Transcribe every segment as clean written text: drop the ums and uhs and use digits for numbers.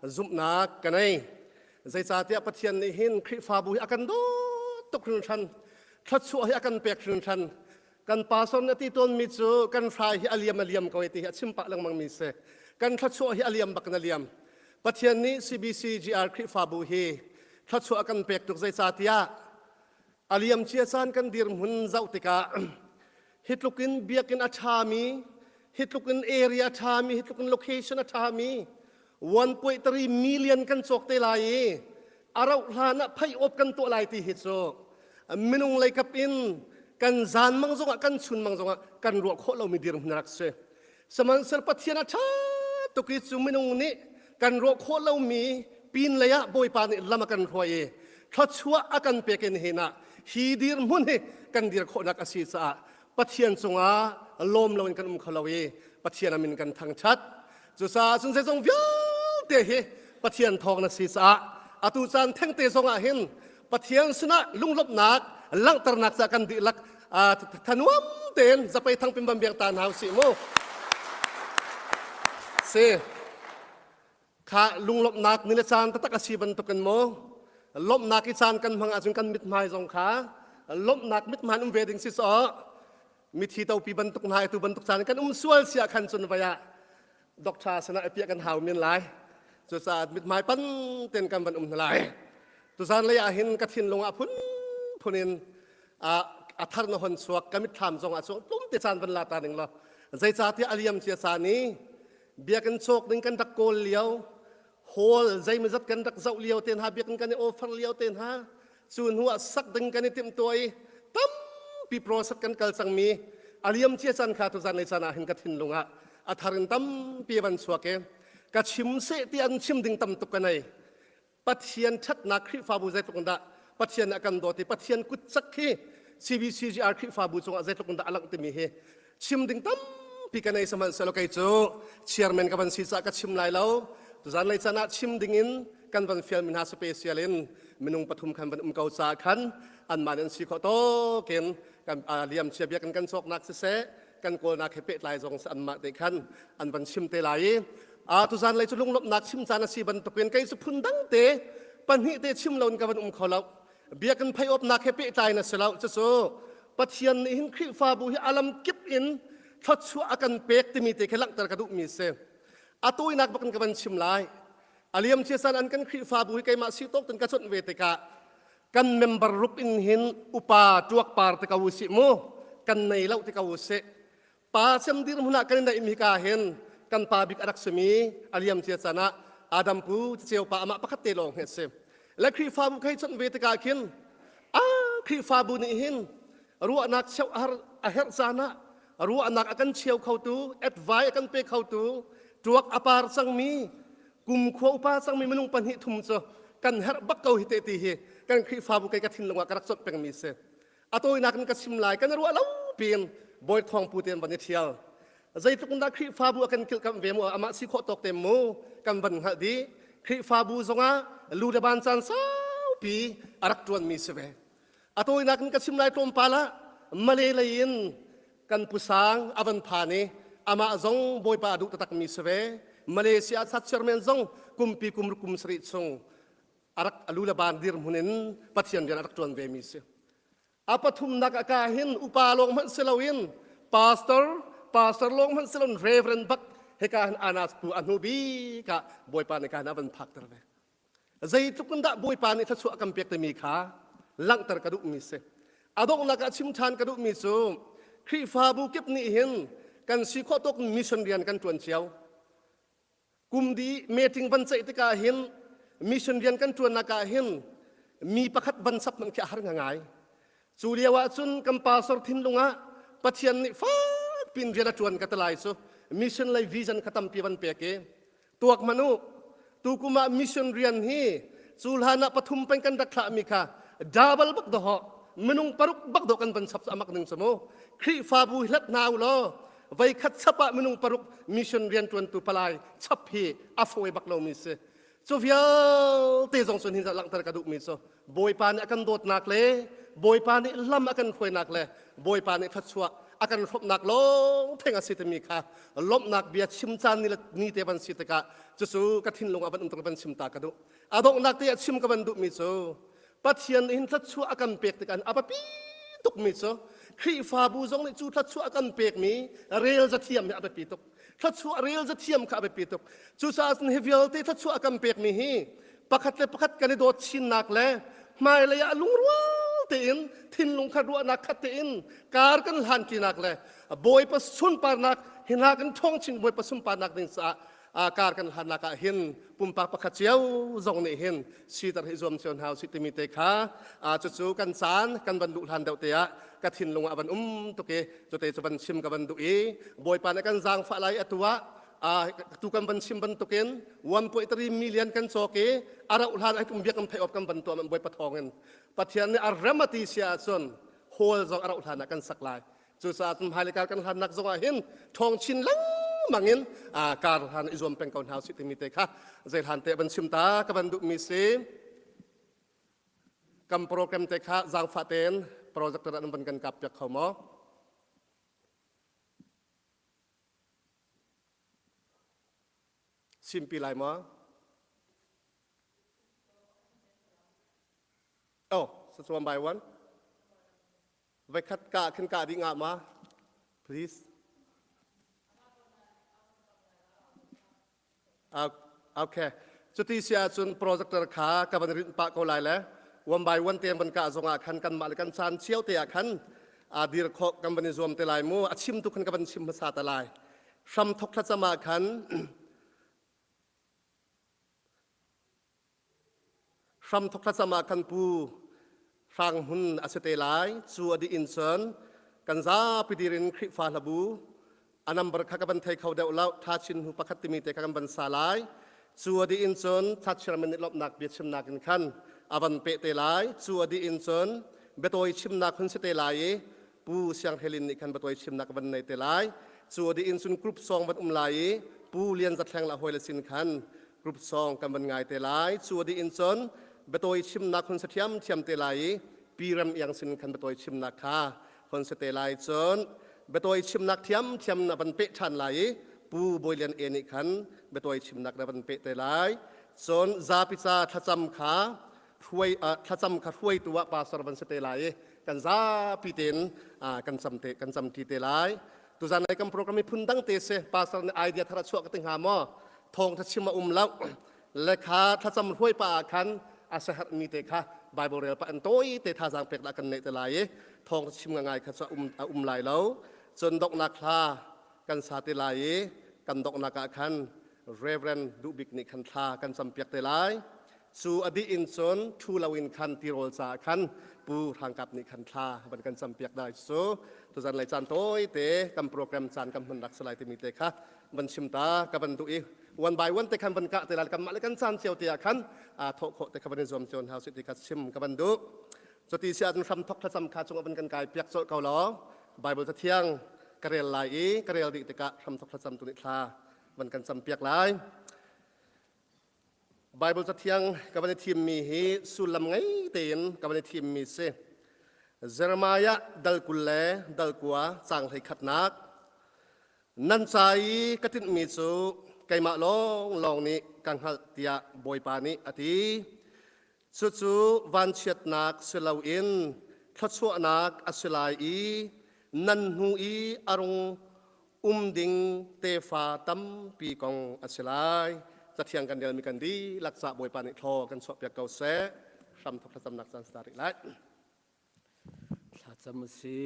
zumhnak ka nei. Zeicahtiah Pathian nih hin Khrihfabu hi a kan dawt tuk hringhran. Thluachuah hi a kan pek hringhran. Kan pastor nih a ti tawnmi cu kan hrai hi a liam a liam ko e ti hi a chim pah lengmang mi si. Kan thluachuah hi a liam bak in a liam. Pathian nih CBCGR Khrihfabu hi thluachuah a kan pek tuk zeicahtiah a liamcia caan kan dirhmun zoh tikah hi tluk in biakinn a ṭhami hi tluk in area a ṭhami hi tluk in location a ṭhami 1.3 million kan cawk te lai i a rauh hlan ah phei awp kan tuah lai ti hi cu minung leikap in kan zan mang zongah kan chun mang zongah kan ruah khawh lomi dirhmun rak si. Sihmanhsehlaw Pathian a ṭha tuk i cu minung nih kan ruah khawh lomi pinlei ah Bawipa nih lam a kan hruai i thluachuah a kan pek in hin ah hi dirhmun hi kan dir khawhnak a si caah Pathian cungah lawm loin kan um kho lo i Pathian a min kan thangṭhat. Cucaah cun zeizong vialte hi Pathian thawng na si caah atu caan thengte zongah hin Pathian sinah lunglawmhnak langhternak ca kan dihlak thanuam tein zapei thangpin van biak ta hna usih mu. Si kha lunglawmhnak ni le caan taktak a si bantukin mu lawmhnak i caan kan hmang ahcun kan mithmai zong kha lawmhnak mithmai um ve ding si sawh mithi topi bantuk hna tu bantuk caan kan um sual sia khan cun vai ah doctor sinah i piah kan hau men lai. Cucaah mithmai pan ten kan van um hna lai. Tuzan lei ah hin ka thinlung ah phun phun in a thar na hon chuak ka mitthlam zong ah chuak tlum te caan van la ta ning law zeicahtiah a liam cia caan i biakinn cawk ding kan rak kawl lio hall zeimazat kan rak zoh lio te hna biakinn kan i offer lio te hna cu hnu ah sak ding kan i timhtuah i tampi process kan kal cangmi a liam cia caan kha tuzan lei caan ah hin ka thinlung ah a thar in tampi van chuak i ka chim seh ti an chim ding tam tuk ka nei. Pathian ṭhatnak Khrihfabu zeitluk in dah Pathian a kan dawt i Pathian kutcak khi CBCGR Khrihfabu cungah zeitluk in dah a langh timi hi chim ding tampi ka nei. Sihmanhsehlaw kei cu chairman ka van si caah ka chim lai lo. Tuzan lei caan ah chim ding in kan van fialmi hna special in minung pathum khan van um ko caah khan anmah nih an si khawh tawkin kan liam chia biakinn kan cawknak siseh kan kawlnak he pehtlai zong anmah te khan an van chim te lai i tuzan lei cu lunglawmhnak chim caan a si bantukin kei cu phun dang te pahnih te chim lo in ka van um kho lo. Biakinn phei awpnak he pehtlai na si lo. Cucu Pathian nih hin Khrihfabu hi alam kip in thluachuah a kan pek timi te khi langhter ka duhmi si. A tawinak bak in ka van chim lai. A liam cia caan an kan Khrihfabu hi keimah si tawk ten ka chawnh ve tikah kan member rup in hin upa tuak par te ko usih mu kan nei lo te ko usih pa sem dirhmun ah kan i neih mi ka hin kan pa bik a rak simi a liam cia caan ah Adam pu ceu pa amah pakhat te lawng hi a si le Khrihfabu khei chawnh ve tikah khin a Khrihfabu nih hin ruahnak cheuh a herh caan ah ruahnak a kan cheu khotu advice a kan pe khotu tuak a par cangmi kumkhua upa cangmi minung pahnih thum cu kan herh bak ko hi te ti hi kan Khrihfabu kei ka thinlung ah ka rak conh pengmi si. A tawinak in ka chim lai. Kan ruah lo piin bawi thawng pu ten van i thial zeitluk in dah Khrihfabu a kan kilhkamh ve mu amah si khawh tawk te mu kan van hngalh dih. Khrihfabu zongah lu le ban caan saupi a rak ṭuanmi si ve. A tawinak in ka chim lai. Tlawmpal ah Malay lei in kan pusang a van phan i amah zong Bawipa a duh taktakmi si ve. Malaysia sat chairman zong kumpi kum kum sarih chung a rak alu le ban dirhmun in Pathian rian a rak ṭuan ve mi si. A pathumnak a ka hin upa lawng hmanh si loin pastor pastor lawng hmanh si loin reverend bak hika hin anas pu a hnu bik ah Bawipa nih ka hin a van phakter ve. Zeitluk in dah Bawipa nih thluachuah kan pek timi kha langhter ka duhmi si. A donghnak ah chim ṭhan ka duhmi cu Khrihfabu kip nih hin kan si khawh tawk mission rian kan ṭuan cio. Kum di meeting van ceih tikah hin mission rian kan ṭuannak ah hin mi pakhat van sap hmanh khi a har ngai. Cu lio ah cun kan pastor thinlung ah Pathian nih fak pin rian a ṭuan ka ti lai cu mission lei vision kha tampi van pek i tuak hmanh u tukum ah mission rian hi cu hlan ah pathum peng kan rak thlahmi kha double bak dawh minung paruk bak dawh kan van chap cu amak ning cu mu. Khrihfabu hlat hna u law veikhat chap ah minung paruk mission rian ṭuantu palai chap hi a fawi bak lomi si. Cu vialte zong cun hin langhter ka duhmi cu Bawipa nih a kan dawtnak le Bawipa nih lam a kan hruainak le Bawipa nih thluachuah A kan hrawmhnak lawng theng a si timi kha lawmhnak bia chim caan ni le ni te van si tikah cucu ka thinlung ah van um tuk van chim ta ka duh. A donghnak te ah chim ka van duhmi cu Pathian nih hin thluachuah a kan pek tikah a biapi tukmi cu Khrihfabu zong nih cu thluachuah a kan pekmi rel zathiam hi a biapi tuk. Thluachuah rel zathiam kha a biapi tuk. Cucaah cun hi vialte thluachuah a kan pekmi hi pakhat le pakhat kan i dawt chinnak le hmailei ah lungrual tein thinlung khat ruahnak khat tein kar kan hlan ṭinak le Bawipa sunparnak hi hna kan ṭhawng chin Bawipa sunparnak ding caah kar kan hlannak ah hin pumpak pakhat cio zong nih hin siter hi zuam cio hna usih timi te kha cucu kan caan kan van duh hlan deuh te ah ka thinlung ah van um tuk i cute cu van chim ka van duh i Bawipa nih kan zaangfah lai atu ah tu kan van chim bantukin 1.3 million kan cawk i a rauh hlan ai kum biak kan phei op kan van tuah Bawipa thawng in Pathian nih a rem a ti si ahcun hall zong a rauh hlan ah kan sak lai. Cucaah cun hmailei kar kan hlannak zong ah hin ṭhawng chin lengmang in kar hlan i zuam peng ko hna usih timi te kha zei hlan te van chim ta ka van duhmi si. Kan program te kha zaangfah tein projector an van kan kap piak kho maw? Simpi lai maw? Oh, so one by one. Voikhat ka khin ka dih nga ma? Please. Okay. Cuti si ahcun projector kha ka van rinh pah ko lai le one by one te van kah zongah khan kanmah le kan caan cio te ah khan a dir khawh kan van i zuam te lai mu. A chim tu khan ka van chim hmasa te lai. Hram thok thlacam ah khan Hramthok thlacam ah kan pu Hrang Hmun a si te lai. Cu a dih in cun kan zapi dir in Khrihfa hlabu a number kha ka van thei kho deuh lo. Tha Chin Hu pakhat timi te kha kan van sa lai. Cu a dih in cun Tha Chairman nih lawmhnak bia chimnak in khan a van peh te lai. Cu a dih in cun biatawi chimnak hun si te lai i Pu Siang Helin nih khan biatawi chimnak van nei te lai. Cu a dih in cun group song van um lai i Pu Lian Za Thleng la hawi le sin khan group song kan van ngai te lai. Cu a dih in cun biatawi chimnak hun si ṭhiamṭhiam te lai i Pi Rem Iang sin khan biatawi chimnak kha hun si te lai. Cun biatawi chimnak ṭhiamṭhiam na van peh ṭhan lai i Pu Bawi Lian E nih khan biatawi chimnak na van peh te lai. Cun zapi ca thlacam kha hruai thlacam kha hruaitu ah pastor van si te lai i kan zapi tein kan cam te kan cam ṭi te lai. Tuzan lai kan program hi phun dang te si pastor nih idea thar a chuah ka ti hnga maw? Thawng tha chim a um lo. Le kha thlacam hruai pa ah khan a saherh mi te kha Bible rel pa an tawi te thazaang pek dah kan neih te lai i thawng tha chim ngai kha cu a um a um lai lo. Cun donghnak hla kan sa te lai i kan donghnak ah khan Reverend Duhbik nih khan thla kan campiak te lai. Cu a dih in cun ṭhu loin khan tirawl caah khan Pu Hrang Kap nih khan thla van kan campiak dai cu tuzan lei caan tawi te kan program caan kan hman rak si lai timi te kha van chim ta ka van duh i one by one te khan van kah te lai kanmah le kan caan cio te ah khan thawh khawh te kha van i zuam cio hna usih ti kha chim ka van duh. Cuti si ahcun hramthok thlacam kha cungah van kan kai piak colh ko law Bible cathiang ka rel lai i ka rel dih tikah hramthok thlacam tu nih thla van kan cam piak lai. Bible cathiang ka van i thimmi hi sullam ngei tein ka van i thimmi si. Jeremiah dal 20 le dal 9 caang 11nak. Nan ca i ka tinhmi cu keimah lawnglawng nih ka hngalh tiah Bawipa nih a ti. Cucu vanchiatnak si loin thluachuahnak a si lai i nan hnu i a rung um ding tefa tampi kong a si lai. Cathiang kan relmi kan dihlak cah Bawipa nih thlaw kan chuahpiak ko seh. Hramthok thlacamnak caan si ta rih lai. Thlacam a si.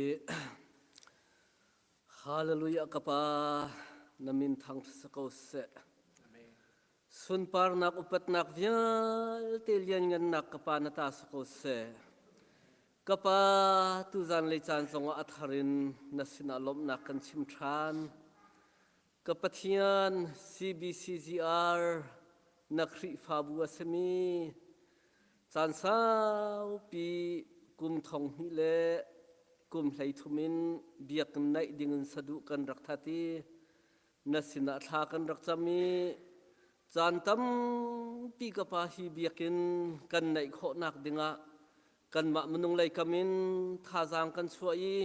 Hallelujah ka pa na min thang si ko seh. Sunparnak upatnak vialte lianngannak ka pa na ta si ko seh. Ka pa tuzan lei caan zongah a thar in na sinah lawmhnak kan chim ṭhan. Ka Pathian CBCGR na Khrihfabu a simi caan saupi kum thong hnih le kum 33 in biakinn naih dingin saduh kan rak that i na sinah thla kan rak cam i caan tampi ka pa hi biakinn kan neih khawhnak dingah kanmah minung lei kam in thazaang kan chuah i.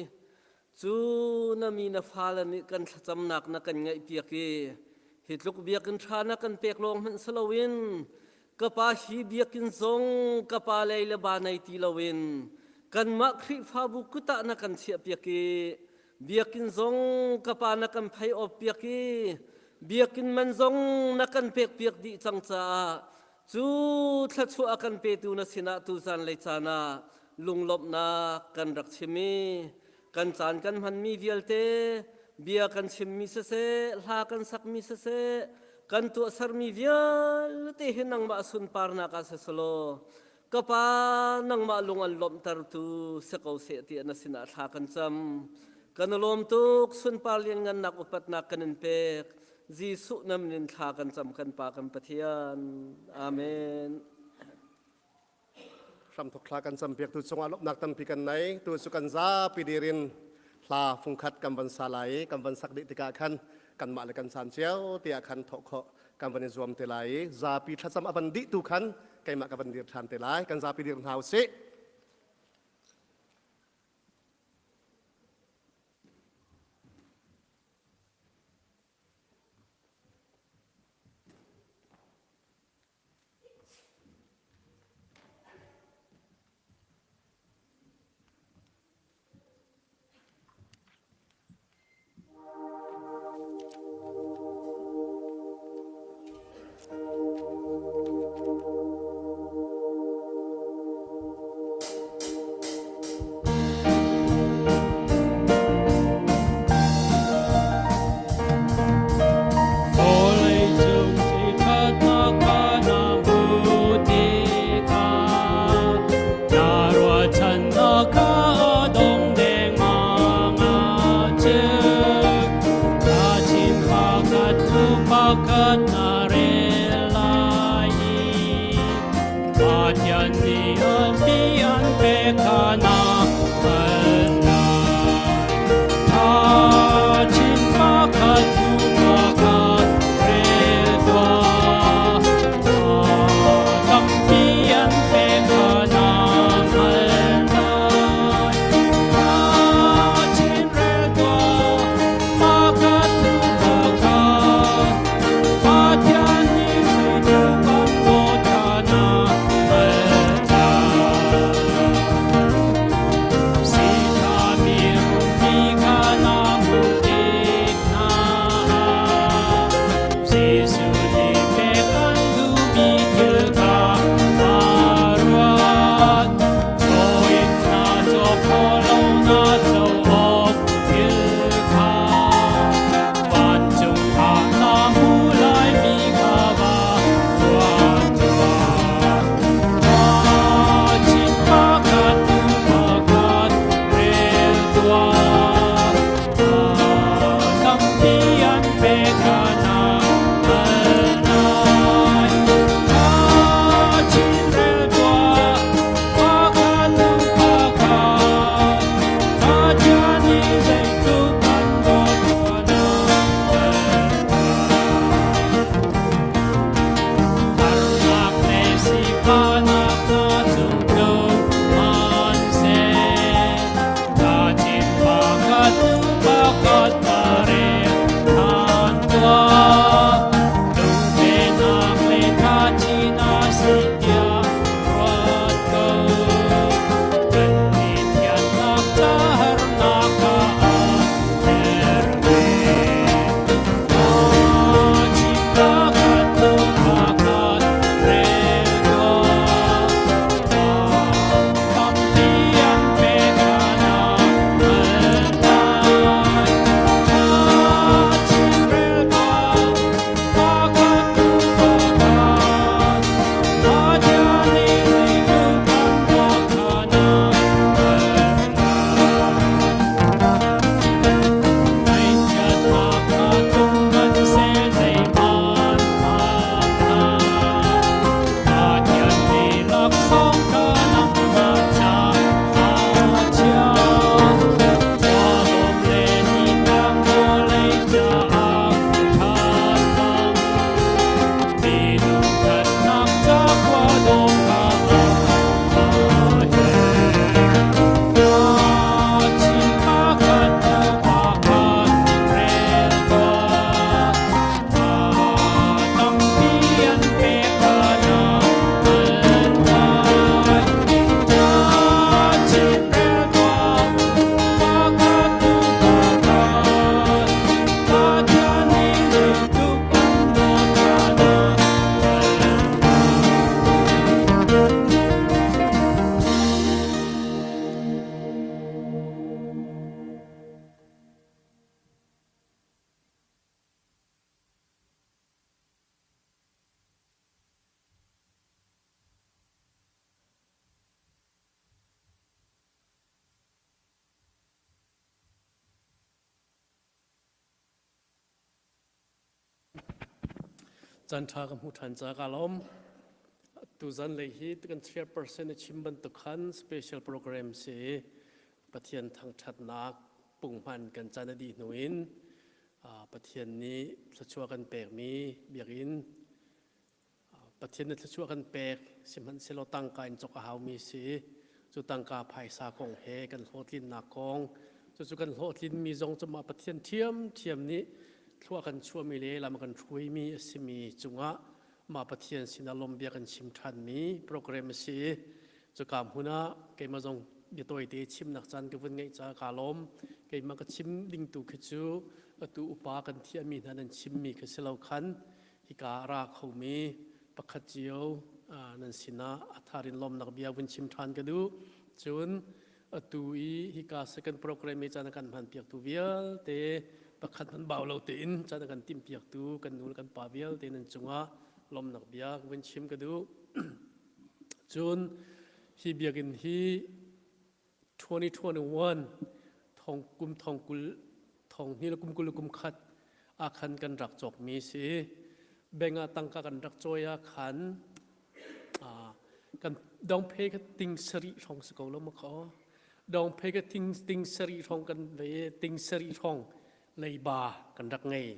Cu na mi na fale nih kan thlacamnak na kan ngaihpiak i hi tluk biakinn ṭha na kan pek lawng hmanh si loin ka pa hi biakinn zong ka pa lei le ba nei ti loin kanmah Khrihfabu kut ah na kan chiahpiak i biakinn zong ka pa na kan phei awp piak i biakinn man zong na kan pekpiak dih cang caah cu thluachuah a kan petu na sinah tuzan lei caan ah lunglawmhnak kan rak chim i kan caan kan hmanmi vialte bia kan chimmi siseh hla kan sakmi siseh kan tuahsermi vialte hi nangmah sunparnak ah siselaw ka pa nangmah lung an lawmhtertu si ko seh tiah na sinah thla kan cam. Kan i lawm tuk. Sunpar lianngannak upatnak kan in pek. Jesuh na min in thla kan cam, kan Pa kan Pathian. Amen. Hramthok thla kan campiak tu cungah lawmhnak tampi kan nei. Tu cu kan zapi dir in hla fungkhat kan van sa lai i kan van sak dih tikah khan kanmah le kan caan cio tiah khan thawh khawh kan van i zuam te lai i zapi thlacam a van dih tu khan keimah ka van dir ṭhan te lai. Kan zapi dir hna usih. Vawleicung sifaknak kha na hmuh tikah na ruahchannak kha a dong dengmang ahcun kachin pakhat hnu pakhat na rel lai i Pathian nih an ti an pek kha na hngalh lai. Kachin pakhat hnu pakhat rel tuah. Tampi an pek kha na hngalh lai. Kachin rel tuah, pakhat hnu pakhat. Pathian nih zeitluk an dawt kha na hngalh lai. Sitami rummi kha na hmuh tik hna ah, Jesuh nih pek an duhmi thil kha aa ruat. Chaw in na caw khawh lo na co awk thil kha vancung ah na hmu laimi kha va ruat tuah. Kachin pakhat hnu pakhat rel tuah. Tampi an pek kha na hngalh lai. Kachin rel tuah, pakhat hnu pakhat. Pathian nih zeitluk an dawt kha na hngalh lai. Harnak le sifahnak hna cung tlung hmanhseh, kachin pakhat hnu pakhat va rel ṭhan tuah. Lungfehnak le thachi na si tiah ruat ko. Kan i thiannak ca harnak kha a her ve. Kachin pakhat hnu pakhat rel tuah. Tampi an pek kha na hngalh lai. Kachin rel tuah, pakhat hnu pakhat. Caan ṭha ka hmuh ṭhan ca kaa lawm. Tuzan lei hi kan chairperson a chim bantuk khan special program si Pathian thangṭhatnak punghman kan caan a dih hnu in Pathian nih thluachuah kan pekmi biakinn Pathian nih thluachuah kan pek sihmanhsehlaw tangka in cawk a haumi si. Cu tangka phaisa kong he kan hlawhtlinnak kong cucu kan hlawhtlinmi zong cu mah Pathian ṭhiamṭhiam nih thlua kan chuahmi le lam kan hruaimi a simi cungah mah Pathian sinah lawmhbia kan chim ṭhanmi program a si i cuka hmun ah keimah zong bia tawite chimnak caan ka vun ngeih caah kaa lawm. Keimah ka chim ding tu khi cu atu upa kan thiahmi hna nan chimmi khi si lo khan hika a ra khomi pakhat cio nan sinah a thar in lawmnak bia vun chim ṭhan ka duh. Cun atu i hika second program i caan a kan hmanpiaktu vialte pakhat hmanh bau lo tein caan a kan timhpiaktu kan nu le kan pa vialte nan cungah lawmnak bia vun chim ka duh. Cun hi biakinn hi 2021 thong kum thong kul thong hnih le kum kul le kum khat ah khan kan rak cawkmi si. Bank ah tangka kan rak cawi ah khan kan dongphe kha ting sarih hrawng si ko lo maw kha dongphe kha ting ting sarih hrawng kan ve ting sarih hrawng leiba kan rak ngei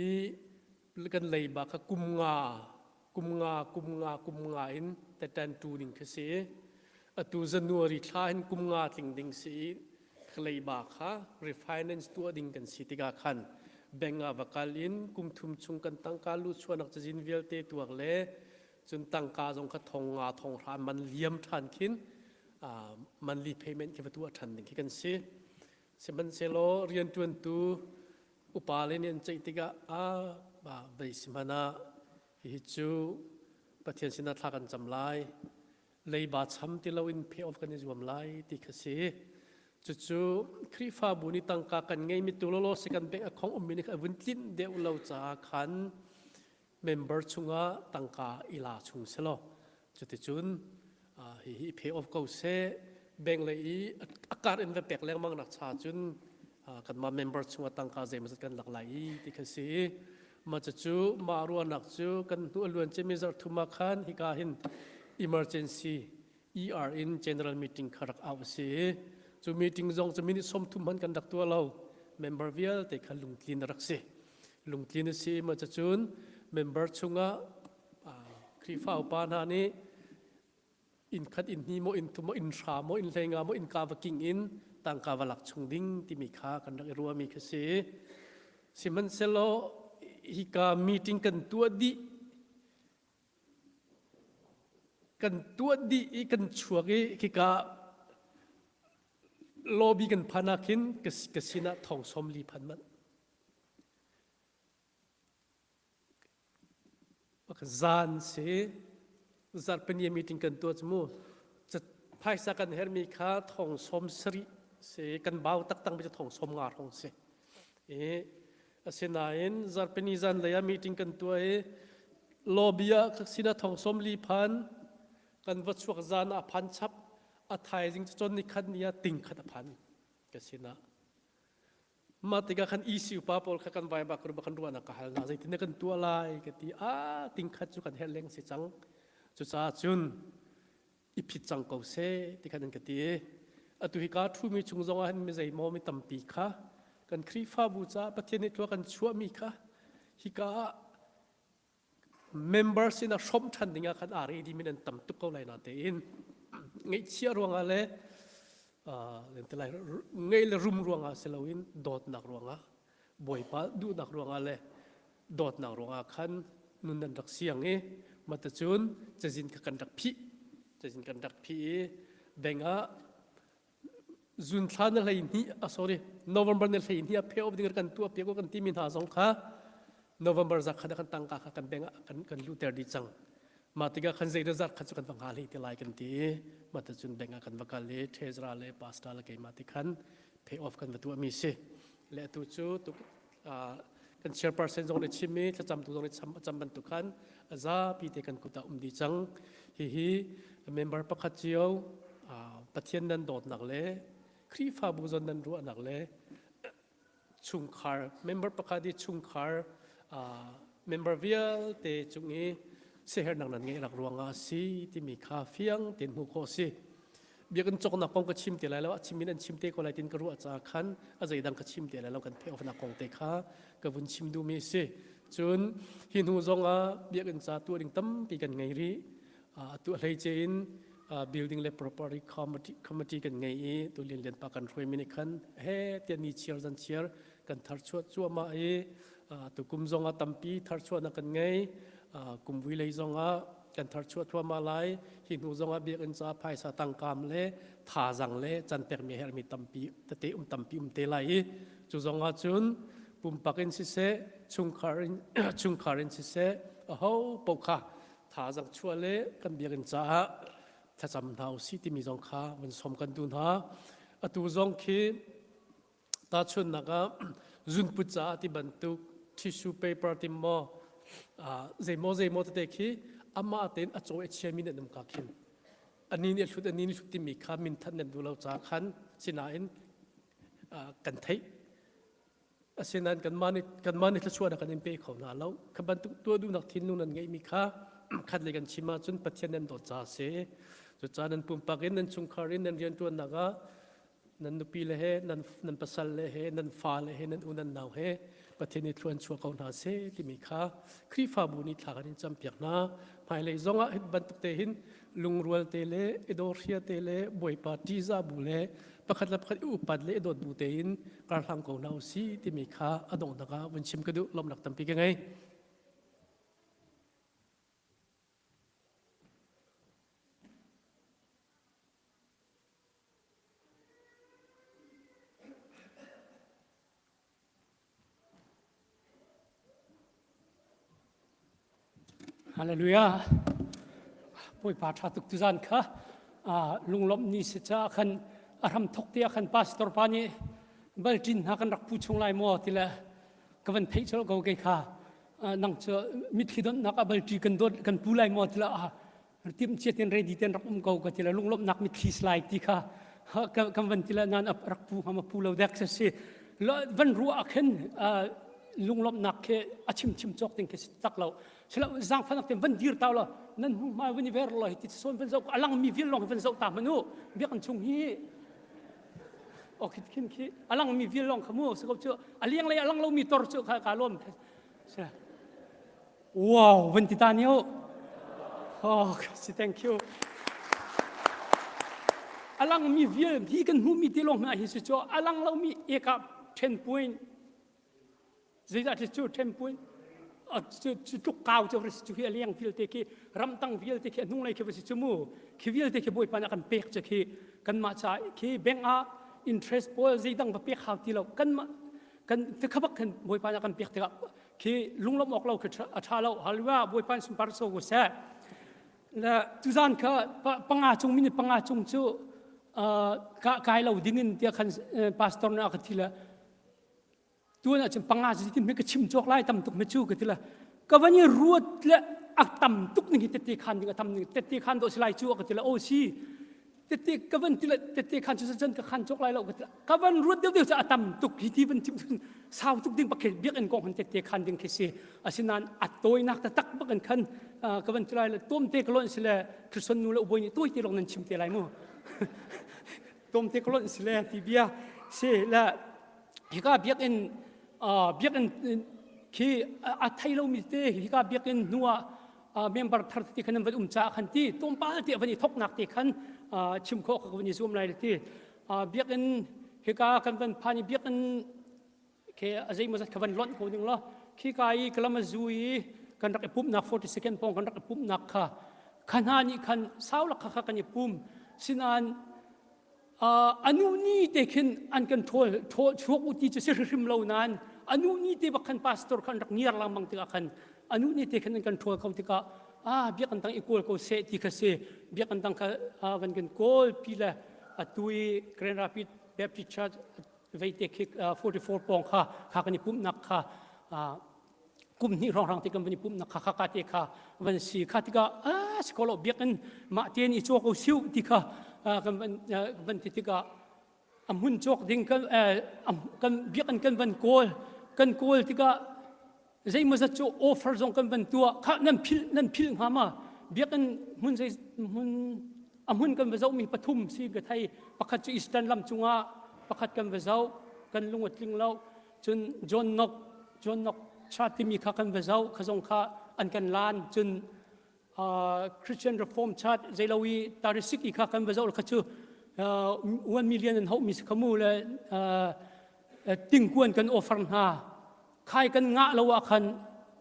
i kan leiba kha kum nga kum nga kum nga kum nga in tetan tu ding khi si atu January thla hin kum nga tling ding si i leiba kha refinance tuah ding kan si tikah khan bank ah va kal in kum thum chung kan tangka lu chuahnak cazin vialte tuak le cun tangka zong kha thong nga thong hra man liam ṭhan khin monthly payment khi va tuah ṭhan ding khi kan si. Sihmanhsehlaw rianṭuantu upa le nih an ceih tikah a ba vei si hmanh ah hihi cu Pathian sinah thla kan cam lai leiba cham ti loin pay off kan i zuam lai ti kha si. Cucu Khrihfabu nih tangka kan ngeimi tu lawlaw si kan bank account ummi nih a vun tlinh deuh lo caah khan member chungah tangka i la chung selaw cuticun hihi pay off ko seh bank lei i a kar in va pek lengmang nak cha cun kanmah member chungah tangka zeimawzat kan lak lai i ti kha si. Mah cucu mah ruahnak cu kan hnu a luan ciami zarh thum ah khan hika hin emergency ER in general meeting kha rak auh a si. Cu meeting zong cu minute 30 hmanh kan rak tuah lo. Member vialte kha lungtlin a rak si. Lungtlin a si ma cun member chungah Khrihfa upa hna nih inn khat inn hnih maw inn thum maw inn hra maw inn hleinga maw innka va king in tangka va lak chung ding timi kha kan rak i ruahmi kha si. Sihmanhsehlaw hika meeting kan tuah dih kan tuah dih i kan chuak i khika lobby kan phan ah khin ka sinah thong 40 phan manh. Zan si zarhpini meeting kan tuah cu mu phaisa kan hermi kha thong 70 si kan bau taktak mi cu thong 50 hrawng si. I asinain zarhpini zan lei ah meeting kan tuah i lobby ah sinah thong 40 phan kan va chuak zan ah phan chap a thaizing cu chon ni khat ni ah ting khat a phan ka sinah. Mah tikah khan EC upa pawl kha kan vai bak kan ruahnak ka hal hna zeitin kan tuah lai ka ti a ting khat cu kan herh leng si cang cucaah cun i phit cang ko seh ti khan an ka ti atu hi ka ṭhumi chung zong ah hin mi zeimaw mi tampi kha kan Khrihfabu caah Pathian nih tlua kan chuahmi kha hika ah member sinah hrawmh ṭhan ding ah khan aa ready mi nan tam tuk ko lai na tein ngeihchiah ruangah le lentelai ngeih le rum ruangah si loin dawtnak ruangah Bawipa duhnak ruangah le dawtnak ruangah khan nun nan rak siang i matacun cazin kha kan rak phih cazin kan rak phih i bank ah zun thla na hlei hnih ah sorry November na hlei hnih ah pay off ding kan tuah piak kan timi hna zong kha November zakhat ah kan tangka kha kan bank ah kan kan luhter dih cang mah tikah khan zei zat kha cu kan va hnga hlei te lai kan ti i mah cun bank ah kan va kal i treasurer le pastor le keimah ti khan pay off kan va tuah mi si le atu cu tuk kan chairperson zong nih chim i thlacamtu zong nih cham cam bantuk khan a zapi te kan kut ah um dih cang hihi member pakhat cio Pathian nan dawtnak le Khrihfabu zon nan ruahnak le chungkhar member pakhat i chungkhar. Member vialte cung i siaherhnak nan ngeih rak ruangah a si timi kha fiang tein hmuh khawh a si. Biakinn cawknak kong ka chim te lai lo, a chim in an chim te ko lai tin ka ruah caah khan a zeidang ka chim te lai lo kan pay off nak kong te kha ka vun chim duhmi a si. Cun hi hnu zong ah biakinn ca tuah ding tampi kan ngei rih. Atu a hleice in building le property committee kan ngei i tu Lian Lian pa kan hruaimi nih khan he tiah ni chiar zan chiar kan tharchuah cuahmah i tukum zong ah tampi tharchuahnak kan ngei. Kum vui lei zong ah kan tharchuah thuahmah lai. Hi hnu zong ah biakinn ca phaisa tangkam le thazang le can pekmi a herhmi tampi tete um tampi um te lai i cu zong ah cun pumpak in siseh chungkhar in chungkhar in siseh aho paoh kha thazang chuah le kan biakinn caah thlacam hna usih timi zong kha vun som kan duh hna. Atu zong khi tahchunhnak ah zunput caah ti bantuk tissue paper ti maw zeimaw zeimaw tete khi amah tein a caw a chiami nan um ka khin ani nih a hlut ani nih hlut timi kha minthat nan duh lo ca khan sinain kan theih Asinain kanmah nih kanmah nih thluachuahnak kan in pe kho hna lo. Kha bantuk tuah duhnak thinlung nan ngeihmi kha khat le kan chim ahcun Pathian nan dawt caah a si. Cucaah nan pumpak in nan chungkhar in nan rianṭuannak ah nan nupi le he nan nan pasal le he nan fa le he nan u nan nau he Pathian nih thlua an chuah ko hna seh timi kha Khrihfabu nih thla kan in campiak hna. Hmailei zongah hi bantuk te hin lungrual te le i dawhria te le Bawipa ṭihzah bu le pakhat le pakhat i upat le i dawt bu tein karhlang ko hna usih timi kha a donghnak ah vun chim ka duh lawmhnak tampi ka ngei. Hallelujah. Bawipa ṭha tuk tuzan kha lunglawmh ni si caah khan a hram thok te ah khan pastor pa nih balṭin hna kan rak pu chung lai maw ti le ka van theih colh ko kei kha nang cu mitthli donhnak ah balṭi kan dawt kan pu lai maw ti le timhcia ten ready ten rak um ko ka ti le lunglawmhnak mitthli slide ti kha kan van ti le nan rak pu hama pu lo dek si van ruah ah khin lunglawmhnak khi a chim chim cawk ding khi si tak lo sila zangfanak ten van dir ta lo nan hmu hmai van i ver lo hi ti son van zoh alang mi vial long van zoh ta manu biakinn chung hi o khit khin khi alang mi vial long khamu so ko chu aliang lei alang lo mi tor chu kha ka lom Wow, van ti ta ni o. Oh, si thank you. Alang mi vial hi kan hmu mi te long hna hi si cho alang lo mi eka 10 point zeizah ti cu 10 point cu cu tluk kau cu si cu hi aliang vialte khi ramtang vialte khi hnung lei khi va si cu mu khi vialte khi bawipa nih a kan pek cu khi kanmah ca khi bank ah interest pawl zeidang va pek hau ti lo kanmah kan khabak khan bawipa nih a kan pek tikah khi lunglawmh awk lo khi a ṭha lo hallelujah bawipa sunpar so ko seh le tuzan kha panga cung minute panga cung cu kai lo ding in tiah khan pastor nih a ka thi le tuan ah cun panga cu tin ka chim cawk lai tam tuk me cu ka ti le ka van i ruat le a tam tuk ning hi tette khan ding a tam ning tette khan do si lai cu ka ti le o si tette ka van ti le tette khan cu cun ka khan cawk lai lo ka ti ka van ruat deuh deuh cu a tam tuk hi ti van chim sau tuk ding pakhat biakinn kong han tette khan ding khi si asinain a tawinak taktak bak in khan ka van ti lai le tom te ka lonh si le Christian nu le uboi nih tawi te lawng nan chim te lai mu tom te ka lonh si le ti bia si le hika biakinn biakinn khi a thei lomi te hika biakinn hnu ah member thar ti khan an van um caah khan ti tlawmpal te van i thoknak te khan chim khawh ka van i zuam lai ti biakinn hika kan van phan i biakinn ke a zeimaw zat kha van lonh ko ning law khika i Kalamazoo i kan rak i pumhnak 40 second pawng kan rak i pumhnak kha kha hna nih khan saulak kha kha kan i pum sinain anu ni te khin an kan ṭhawl ṭhawl chuak u ti cu si hrim lo nain anu ni te bak khan pastor khan rak ngiar lengmang tikah khan anu ni te khan an kan ṭhawl ko tikah ah biakinn tang i kawl ko seh ti kha si biakinn tang kha van kan kawl pi le atu i Grand Rapids Baptist Church veite khi 44 pawng kha kha kan i pumhnak kha kum hnih hrawnghrang te kan van i pumhnak kha kha te kha van si kha tikah a si ko lo biakinn mah tein i cawk ko siu ti kha kan van van ti tikah a hmun cawk ding kan kan biakinn kan van kawl kan kawl tikah. Zeimawzat cu offer zong kan van tuah. Kha nan philh nan philh hnga ma? Biakinn hmun zei hmun a hmun kan va zohmi pathum si ka thei. Pakhat cu Eastern lam cungah pakhat kan va zoh. Kan lung a tling lo. Cun John Knox John Knox cha timi kha kan va zoh. Kha zong kha an kan lan. Cun uh, Christian Reform Church zeilo i tarisik i kha kan va zoh kha cu uh, 1 million an hauh mi si khamu le uh, tingkuan kan offer hna khai kan ngah lo ah khan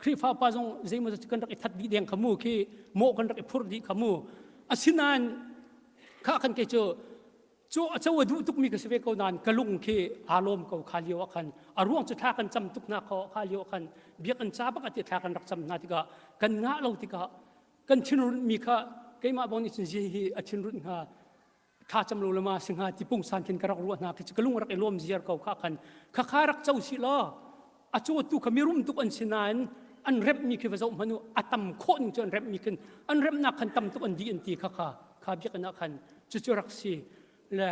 Khrihfa pa zong zeimaw zat kan rak i that dih deng khamu khi mawh kan rak i phurh dih khamu asinain kha kan ke cu Cu a co a duh tukmi ka si ve ko nain ka lung khi aa lawm ko kha lio ah khan. A ruang cu thla kan cam tuk hna kho kha lio ah khan biakinn ca bak ah ti thla kan rak cam hna tikah kan ngah lo tikah kan thinrunh mi kha keimah bang nih cun zi hi a thinrunh hnga thla cam lo lama si hnga ti pungsan khin ka rak ruah hna khi cu ka lung rak i lawm ziar ko kha khan kha kha rak co si law a cawtu kha mirum tuk an si nain an remhmi khi va zoh hmanh u a tam khawh ning cu an remhmi khin an remhnak khan tam tuk an dih an ti kha kha kha biakinn ah khan cucu rak si le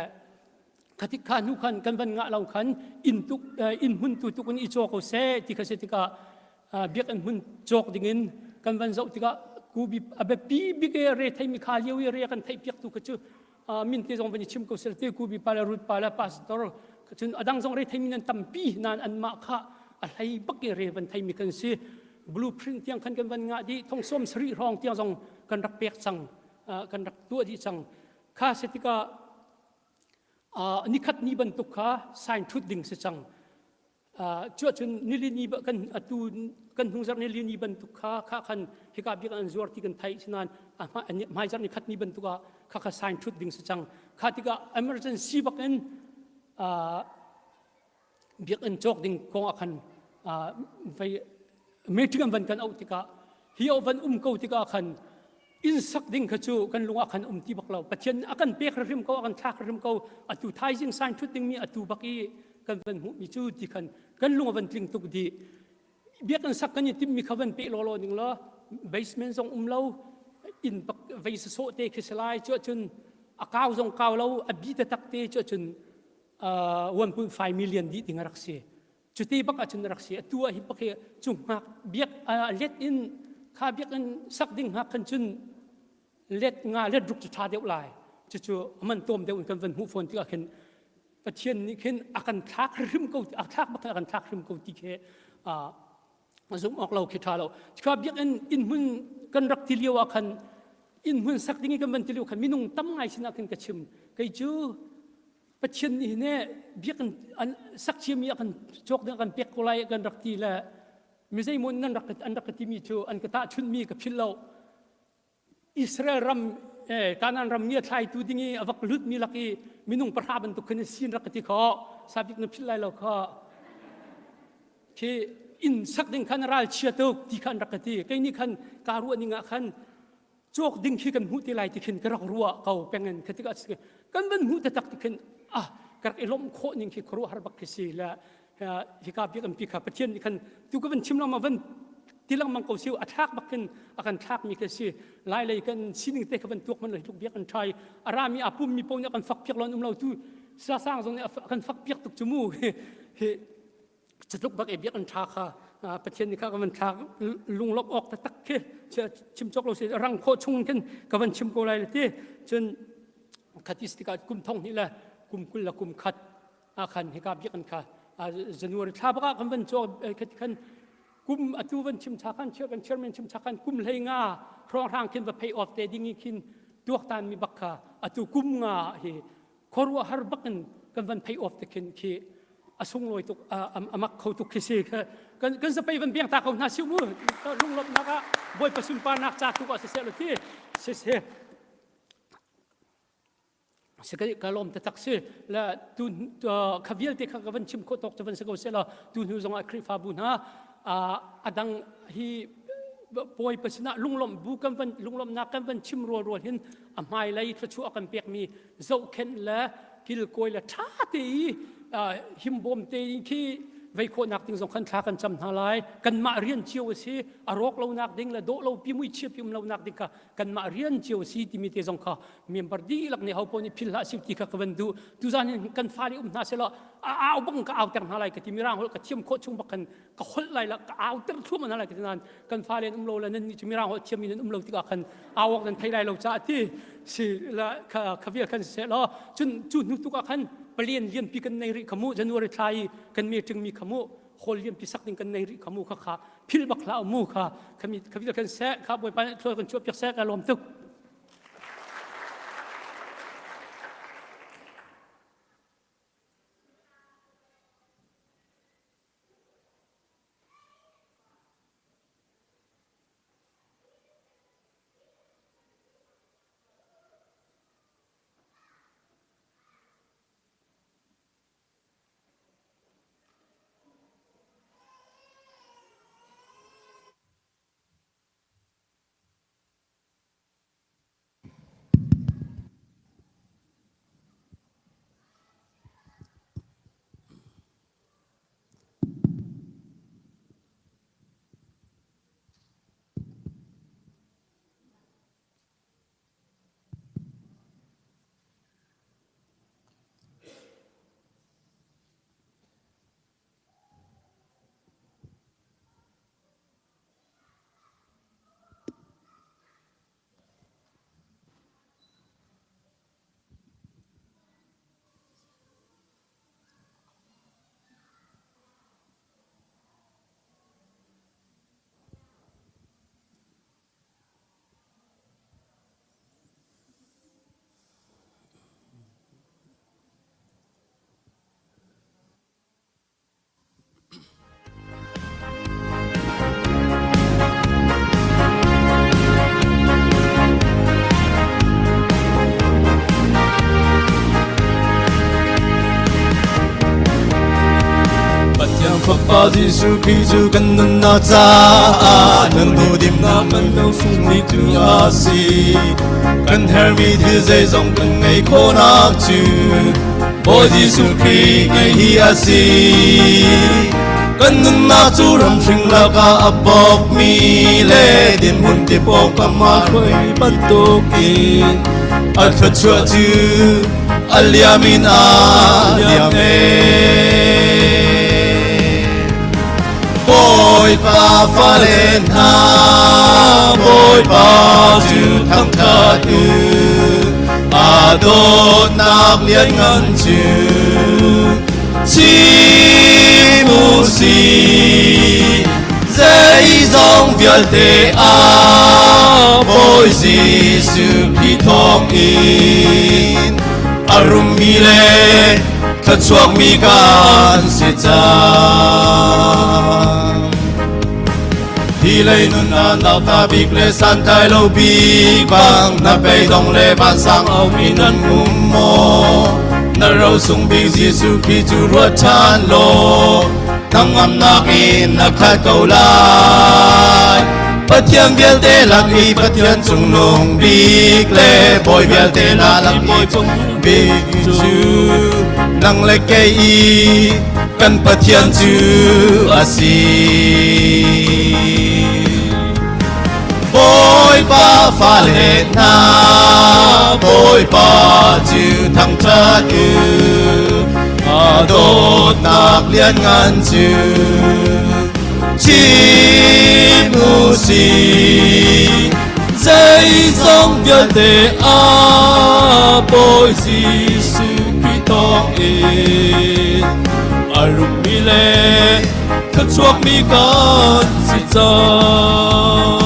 khatik kha hnu khan kan van ngah lo khan inn tuk inn hmun tu tuk in i caw ko seh ti kha si tikah biakinn hmun cawk dingin kan van zoh tikah kubi a biapi bik e re theimi kha lio i re kan theih piak tu kha cu min te zong van i chim ko sel te kubi pa le rut pa le pastor cun adang zong re theimi nan tampi nan anmah kha a hlei bak i re van theimi kan si blueprint tiang khan kan van ngah dih thong som sarih hrawng tiang zong kan rak pek cang kan rak tuah dih cang kha si tikah nikhat ni bantuk kha sign thut ding si cang cuahcun nilini kan atu kan hnungzarh nilini bantuk kha kha khan hika bik an zuar ti kan theih sinain hmaizarh ni khat ni bantuk ah kha kha sign thut ding si cang kha tikah emergency bak in biakinn cawk ding kong ah khan vei meeting an van kan auh tikah hi au van um ko tikah khan inn sak ding kha cu kan lung ah khan um ti bak lo pathian a kan pek hrim ko a kan thlak hrim ko atu thaizing sign thut ding mi atu bak i kan van hmuh mi cu ti khan kan lung a van tling tuk dih biakinn sak kan i timh mi kha van pe law law ning law basement zong um lo inn bak vei sawh te khi salai cu cun a kau zong kau lo a bi taktak te cu cun 1.5 million dih ding a rak si cuti bak ahcun a rak si atu ah hi bak hi cu hngak biak let in kha biak in sak ding hngak khan cun let nga let ruk cu ṭha deuh lai cucu aman tawm deuh in kan van hmuh fawn tikah khin Pathian nih khin a kan thlak hrim ko a thlak bak a kan thlak hrim ko ti khi zumh awk lo khi ṭha lo kha biakinn inn hmun kan rak ti lio ah khan inn hmun sak ding i kan van ti lio khan minung tam ngai sinah khin ka chim kei cu Pathian nih hin biakinn an sak ciami a kan cawk ding a kan pek ko lai kan rak ti le mi zeimaw nan rak an rak ka timi cu an ka tahchunhmi ka philh lo Israel ram eh, Kanaan ram ngia thlaitu ding i a vak lutmi lak i minung pahra bantuk khin sin rak ka ti kho sabik na philh lai lo kho khi inn sak ding khan ral chia tuk ti khan rak ka ti kei nih khan ka ruah ning ah khan cawk ding khi kan hmuh te lai ti khin ka rak ruah ko pengen kha tikah kan van hmuh taktak ti khin ah ka rak i lawmh khawh ning khi khuaruahhar bak khi si le hika biakinn kha Pathian nih khan tu ka van chim lengmang van ti lengmang ko si a thlak bak khin a kan thlak mi khi si lai lei kan sining te kha van tuak man lo tluk biak an thai a rami a pum mi po nih kan fak piak lon um lo tu sa sang zong nih a kan fak piak tuk cu mu hi catluk bak e biak an tha kha Pathian nih kha ka van thlak lunglawmh awk taktak khi chim cawk lo si rang khawh chung khin ka van chim ko lai le ti cun khatis tikah kum thong hnih le kum 20 le kum khat ah khan hika biakinn kha January thla bak ah kan van cawk khan kum atu van chim cha khan kan chairman chim cha khan kum hlei nga hrawnghrang khin va pay off te ding i khin tuaktan mi bak kha atu kum nga hi khuaruah har bak in kan van pay off te khin khi a sunglawi tuk amak kho tuk khi si kan kan zapei van biang ta ko hna si mu lunglawmhnak ah bawipa sunparnak ca tuk ah siseh lo ti siseh si ka ka lawm taktak si la tu kha vialte kha ka van chim khawh tawk cu van si ko seh law tu hnu zongah Khrihfabu hna adang hi bawipa sinah lunglawmh bu kan van lunglawmhnak kan van chim rual rual hin a hmailei thluachuah kan pekmi zohkhenh le kilkawi le ṭha te i himbawm te khi vei khawhnak ding zong khan thla kan cam hna lai kanmah rian cio a si a rawk lonak ding le dawh lo pi mui chia pi um lonak ding kha kanmah rian cio a si timi te zong kha member dihlak nih ho paoh nih philh hlah sih ti kha ka van duh tuzan hin kan fale um hna selaw. Au bang ka au ter hna lai ka ti. Mirang holh ka thiam khawh chung bak khan ka holh lai la, ka au ter thluahmah hna lai ka ti. Nain kan fale an um lo le nan nih cu mirang holh thiammi nan um lo tikah khan au awk nan thei lai lo caah ti si la kha kha vial khan seh law. Cun cu hnu tuk ah khan palian lianpi kan nei rih kha mu. January thla i kan meeting mi kha mu, hall lianpi sak ding kan nei rih kha mu. Kha kha phil bak hlah mu. Kha khami kha vial kan seh kha. Bawipa nih thlua kan chuah piak seh. Ka lawm tuk. Pathian Fapa Jesuh Khrih cu kan nunnak caah nan duhdimnak man lo sungmi tu a si. Kan herhmi thil zeizong kan ngei khawhnak cu Bawi Jesuh Khrih ngei hi a si. Kan nunnak cu ramhring lakah a bawkmi le dinhmun ti pawngkam ah hruai bantukin a thluachuah cu a liam in a liam e. Bawipa fale hna, Bawipa cu thangṭhat u, a dawtnak lianngan cu chim u sih. Zeizong vialte ah Bawi Jesuh Khrih thawngin a rummi le thluachuakmi kan si cang. Hi lei nun ah nauta bik le santlai lo bik bang na beidong le vansang aumi nan um maw? Na rosung bik Jesuh Khrih cu ruat ṭhan law hnangamnak in na khat ko lai. Pathian vialte lak i Pathian cungnung bik le bawi vialte na lak i cung bik cu nang le kei i kan Pathian cu a si. Bawipa fale hna, Bawipa cu thangṭhat u, a dawtnak lianngan cu chim u sih. Zeizong vialte ah Bawi Jesuh Khrih thawngin a rummi le thluachuakmi kan si cang.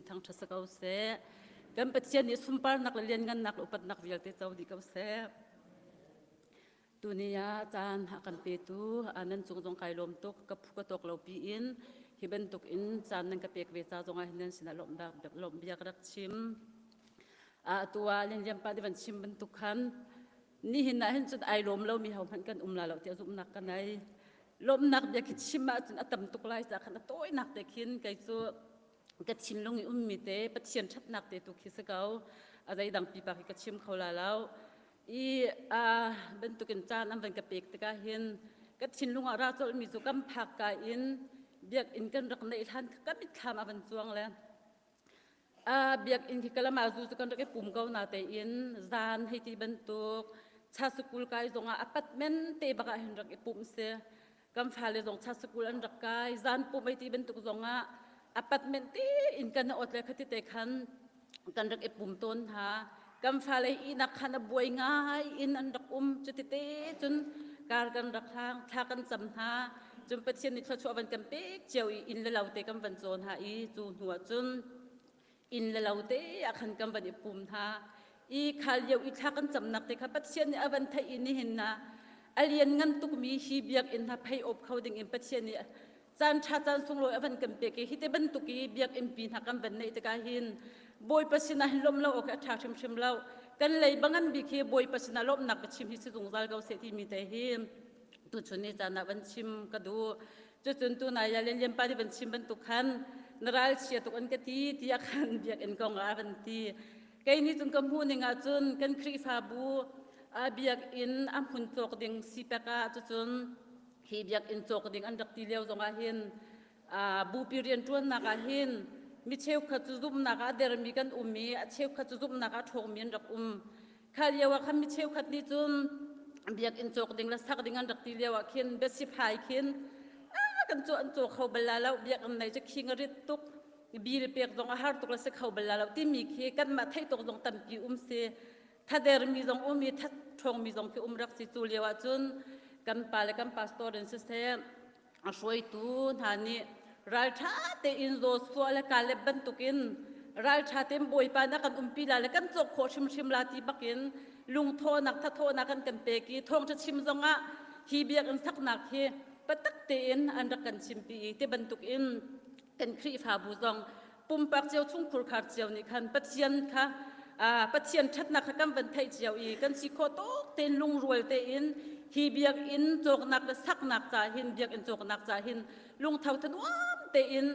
thangṭhat si ko seh. Kan Pathian nih sunparnak le lianngannak le upatnak vialte co dih ko seh. Tuni ah caan a kan petu nan cung zong kai lawm tuk ka phu ka tawk lo piin hi bantuk in caan nan ka pek ve ca zong ah hin nan sinah lawmh bia ka rak chim. Atu ah Lianlian pa nih van chim bantuk khan nihin ah hin cun ai lawm lomi hohmanh kan um la lo tiah zumhnak ka nei. Lawmhnak bia khi chim ahcun a tam tuk lai ca khan a tawinak te khin kei cu ka thinlung i ummi te Pathian ṭhatnak te tu khi si ko. A zeidang pipa khi ka chim kho la lo. I a bantukin caan an van ka pek tikah hin ka thinlung ah ra colhmi cu kan phak ka in biakinn kan rak neih hlan ka mitthlam a van cuang le a biakinn khi Kalamazoo cu kan rak i pum ko na tein zan hei ti bantuk cha sikul kai zongah a pat men te bak ah hin rak i pumh si kan fale zong cha sikul an rak kai zan pumh ei ti bantuk zongah a pat men te in kan ot le khati te khan kan rak i pum tawn hna kan fale ihnak khan a buai ngai in an rak um cuti te cun kar kan rak hlang thla kan cam hna cun Pathian nih thluachuah van kan pek cio i inn le lo te kan van cawn hna i cu hnu ah cun inn le lo te ah khan kan van i pum hna i khal lio i thla kan camnak te kha Pathian nih a van theih i nihin na a lian ngan tukmi hi biakinn hna phei awp kho ding in Pathian nih caan ṭha caan sunglawi a van kan pek i hi te bantuk i biakinn pi hna kan van neih tikah hin Bawipa sinah hin lawmh lo awk hi a ṭha hrimhrim lo kan lei bangan bik hi Bawipa sinah lawmhnak ka chim hi si zungzal ko seh timi te hi tuchun ni caan ah van chim ka duh cucun tunai ya lian lian pa nih van chim bantuk khan na ralchia tuk an ka ti tiah khan biakinn kong ah a van ti kei nih cun ka hmuh ning ah cun kan Khrihfabu a biakinn a hmun cawk ding si pek ah cucun hi biakinn cawk ding an rak ti lio zong ah hin bupi rianṭuannak ah hin mi cheukhat cu zumhnak ah a dermi kan um i a cheukhat cu zumhnak ah a ṭhawngmi an rak um kha lio ah khan mi cheukhat nih cun biakinn cawk ding le sak ding an rak ti lio ah khin biasiphai khin kan caw an caw kho bal la lo biakinn nei cu khing a rit tuk bil pek zong a har tuk le si kho bal la lo timi khi kanmah theih tuk zong tampi um si thadermi zong um i ṭhawngmi zong khi um rak si cu lio ah cun kan pa le kan pastor in siseh a hruaitu hna nih ralṭha tein Joshua le Caleb bantukin ralṭha tein Bawipa na kan umpi la le kan cawk khawh hrimhrim la ti bakin lungthawhnak thathawhnak an kan pek i thawngṭha chim zongah hi biakinn saknak hi patak tein an rak kan chimpi i ti bantukin kan Khrihfabu zong pumpak cio chungkhurkhar cio nih khan Pathian kha Pathian ṭhatnak kha kan van theih cio i kan si khawh tawk tein lungrual tein hi biakinn cawknak le saknak ca hin biakinn cawknak ca hin lungtho thanuam tein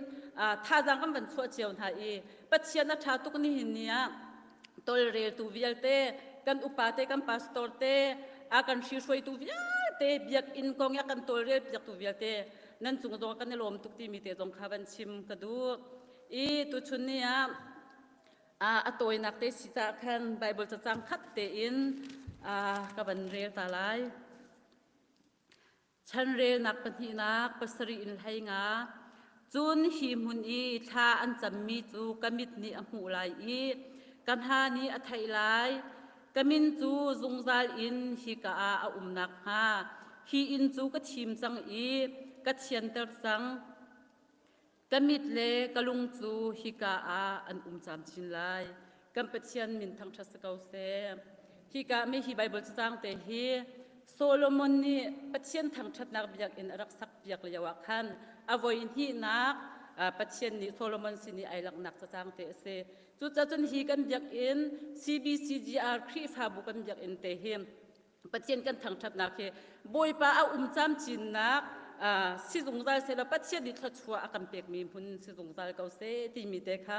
thazaang kan van chuah cio hna i Pathian a ṭha tuk nihin ni ah tolreltu vialte kan upa te kan pastor te a kan hrihruaitu vialte biakinn kong i a kan tawlrel piaktu vialte nan cung zong kan i lawm tuk timi te zong kha van chim ka duh i tuchun ni ah a tawinak te si caah khan Bible cacang khat tein ka van rel ta lai. Chanrelnak pahnihnak pasarih in 15 cun hi hmun i thla an cammi cu ka mit nih a hmuh lai i ka hna nih a theih lai. Ka min cu zungzal in hika ah a um nakhnga hi inn cu ka thim cang i ka thianter cang. Ka mit le ka lung cu hika ah an um camcin lai. Kan Pathian min thangṭhat si ko seh. Hika mi hi Baibal cacang te hi Solomon nih Pathian thangṭhatnak biakinn a rak sak piak lio ah khan a voi hnihnak Pathian nih Solomon sin i ai langhnak cacang te a si. Cucacun hi kan biakinn CBCGR Khrihfabu kan biakinn te hi Pathian kan thangṭhatnak hi Bawipa a um camcinnak si zungzal seh law Pathian nih thluachuah a kan pekmi hmun si zungzal ko seh timi te kha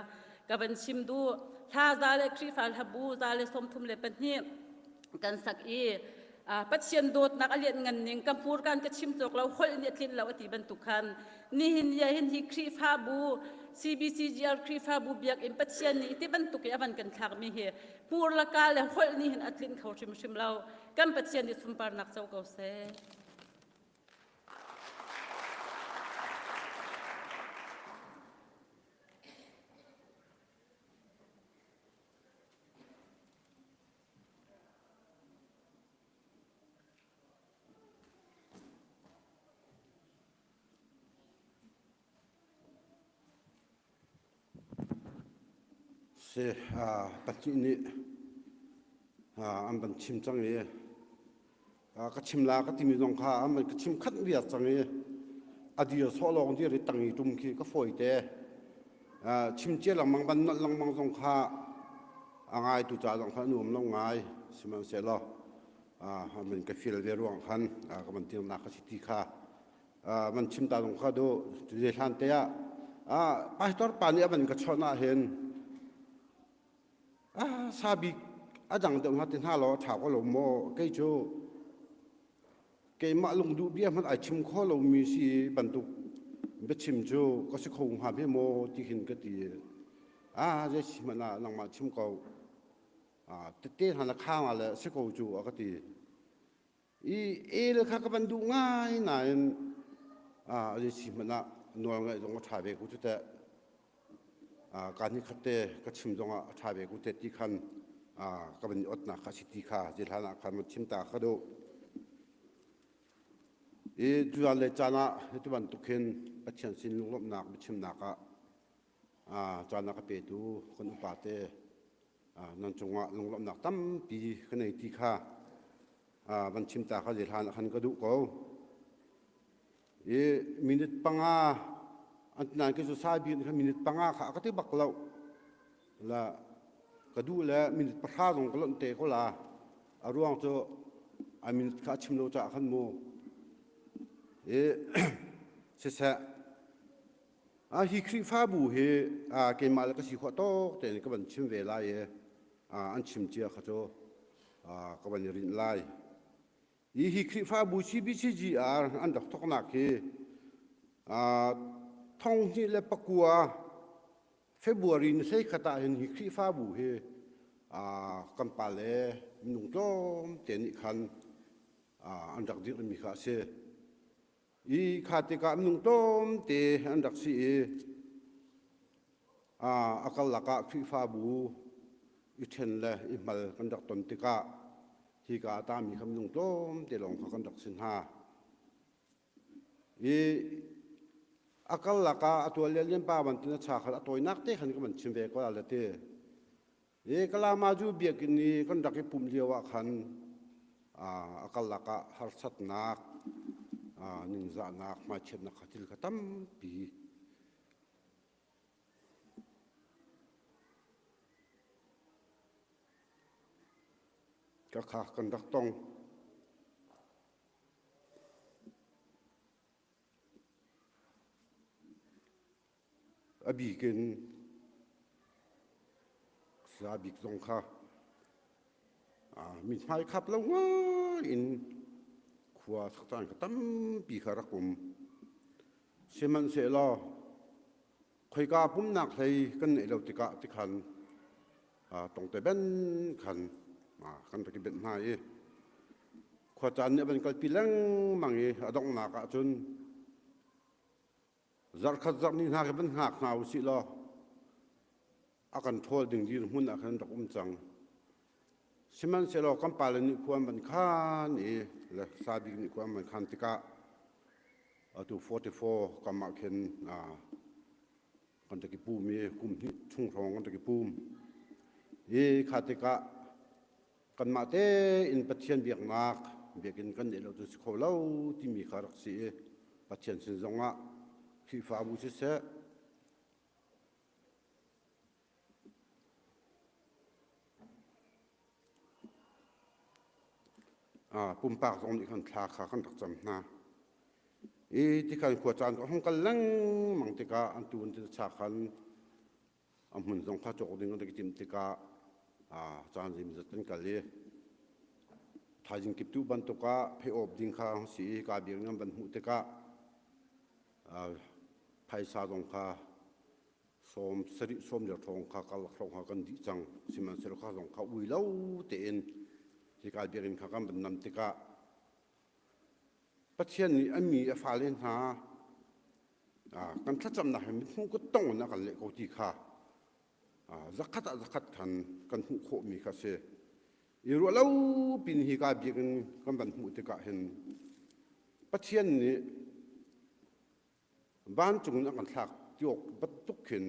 ka van chim duh. Hla za le Khrihfa hlabu 132 kan sak i Pathian dawtnak a lian ngan ning ka hmurkan ka chim cawk lo holh nih a tlinh lo a ti bantuk khan nihin ni ah hin hi Khrihfabu CBCGR Khrihfabu biakinn Pathian nih ti bantuk i a van kan thlakmi hi hmur le ka le holh nih hin a tlinh kho hrimhrim lo kan Pathian nih sunparnak co ko seh. Si pahnih nih an van chim cang i ka chim la ka timi zong kha an van ka chim khat viar cang i a dir sawh lawng dir i tang i tum khi ka fawi te. Chim cia lengmang van nolh lengmang zong kha a ngaitu ca zong kha a nuam lo ngai. Sihmanhsehlaw an van ka feel ve ruang khan ka van tirnak ka si ti kha van chim ta zong kha duh. Cuze hlan te ah pastor pa nih a van ka chawnh ah hin sa bik a dang deuh hna ti hna law a ṭha ko lo maw? Kei cu keimah lungduh bia hmanh ai chim kho lomi si bantuk biachim cu ka si kho hnga hme maw ti khin ka ti. Ah zei si hmanh ah nangmah chim ko. Ah tete hna na khang ah le si ko cu a ka ti. I el kha ka van duh ngai nain ah zei si hmanh ah nawl ngaih zong a ṭha ve ko cu teh. Kaa hnih khat te ka chim zongah a ṭha ve ko te ti khan ka van i otnak kha a si ti kha zihlan ah khan van chim ta ka duh. I tuzan le caan ah hiti bantuk hin Pathian sin lunglawmhnak biachimnak ah caan a ka petu kan upa te nan cungah lunglawmhnak tampi ka nei ti kha van chim ta kha zihlan ah khan ka duh ko. I minute panga an ti nain kei cu sai bik nih khan minute panga kha a ka ti bak lo. La ka duh le minute pahra zong ka lonh te ko la. A ruang cu a minute kha a chim lo caah khan mu. I siseh a hi Khrihfabu hi keimah le ka si khawh tawk tein ka van chim ve lai i an chim cia kha cu ka van i rinh lai. Hi hi Khrihfabu CBCGR an rak thawknak hi thong hnih le pakua February ni 11 ah hin hi Khrihfabu hi kan pale minung tlawmte nih khan an rak dirhmi kha a si. I kha tikah minung tlawmte an rak si i a karlak ah Khrihfabu i ṭhen le i hmal kan rak ton tikah hika a tami kha minung tlawmte lawng kha kan rak si hna. I a karlak ah a tual lian pa bantin a cha khan a tawinak te khan ka van chim ve ko la le ti. I Kalama cu biakinn i kan rak i pumh lio ah khan a karlak ah harsatnak, ningzahnak, hmaichiatnak kha thil kha tampi Ka kha kan rak tong. A bik in sa bik zong kha mithmai khap lo ngai in khua sak caan kha tampi kha rak um. Sihmanhsehlaw khoika pumnak hlei kan neih lo tikah tikhan tongte ben khan kan rak i benh hna i khuacaan nih a van kalpi lengmang i a donghnak ah cun zarhkhat zarhni hna khi van hngak hna usih law a kan ṭhawl ding dirhmun ah khan rak um cang. Sihmanhsehlaw kan pale nih khua an van khan i le sa bik nih khua an van khan tikah atu 44 kam ah khin kan rak i pum i kum hnih chung hrawng kan rak i pum. I kha tikah kanmah tein Pathian biaknak biakinn kan neih lo cu si kho lo timi kha rak si i Pathian sin zongah Khrihfabu siseh Pumpak zong nih khan thla kha kan rak cam hna. I tikhan khua caan ka hung kal lengmang tikah an tu an cha khan a hmun zong kha cawk ding an rak i timh tikah caan zeimawzat kan kal i thaizing kiptuh bantuk ah phei-awp ding kha si i ka biakinn an van hmuh tikah phaisa zong kha sawm sarih sawm lio thawng kha kal hrawng kha kan dih cang sihmanhsehlaw kha zong kha ui lo tein hika biakinn kha kan van nam tikah Pathian nih a mi a fale hna kan thlacamnak he mithmuh ka tong in a kan leh ko ti kha zakhat ah zakhat khan kan hmuh khawhmi kha si i ruah lo pin hi ka biakinn kan van hmuh tikah hin Pathian nih vancung in a kan thlak ti awk bantuk khin.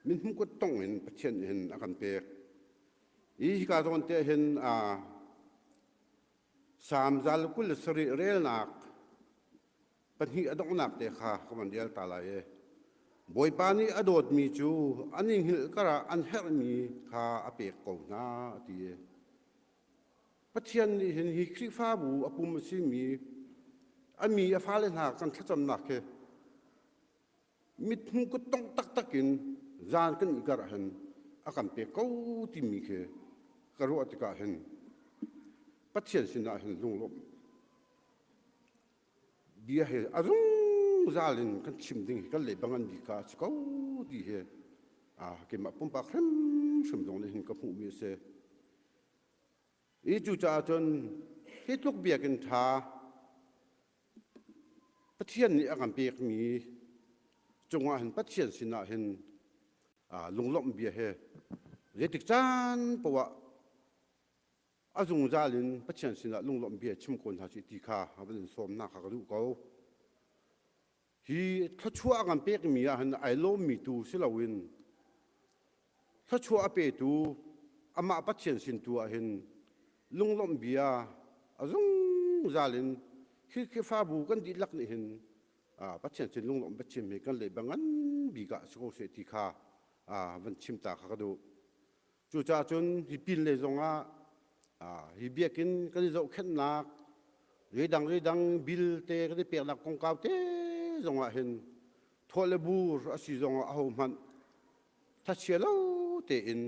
Mithmuh kut tong in Pathian nih hin a kan pek. I hika zawn te hin Salm 27 relnak pahnih a donghnak te kha ka van rel ta lai i Bawipa nih a dawtmi cu an i hngilh karah an herhmi kha a pek ko hna a ti. Pathian nih hin hi Khrihfabu a pum a simi a mi a fale hna kan thlacamnak hi mithmuh kuttongh taktak in zan kan i karh hin a kan pek ko timi khi ka ruah tikah hin Pathian sinah hin lunglawmh bia hi a zungzal in kan chim ding hi kan leh bang an bika a si ko ti hi keimah pumpak hrimhrim zong nih hin ka hmuhmi a si. I cucaah cun hi tluk biakinn ṭha Pathian nih a kan pekmi cungah hin Pathian sinah hin lunglawmh bia he zeitik caan poah a zungzal in Pathian sinah lunglawmh bia chim ko hna sih ti kha a van in sawmnak kha ka duh ko. Hi thluachuah a kan pekmi ah hin ai lawmmi tu si loin thluachuah a petu amah Pathian sin tu ah hin lunglawmh bia a zungzal in hi Khrihfabu kan dihlak nih hin Pathian sin lunglawmh biachim hi kan leh bang ngan bik ah si ko seh ti kha van chim ta kha ka duh. Cucaah cun hi pinlei zongah hi biakinn kan i zohkhenhnak zeidang zeidang bil te kan i peknak kongkau te zongah hin thawh le bur a si zongah ahohmanh thachia lo tein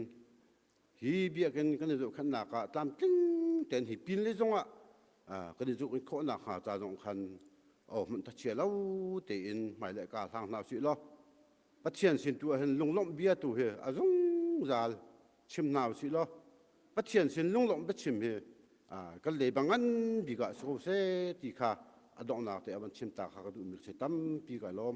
hi biakinn kan i zohkhenhnak ah tlamtling tein hi pinlei zongah kan i zohkhenh khawhnak hnga ca zong khan ahohmanh thachia lo tein hmailei ka hlang hna usih law Pathian sin tu ah hin lunglawmh bia tu hi a zungzal chim hna usih law Pathian sin lunglawmh biachim hi kan le bang ngan bik ah si ko seh ti kha a donghnak te a van chim ta kha ka duhmi si tampi ka lawm.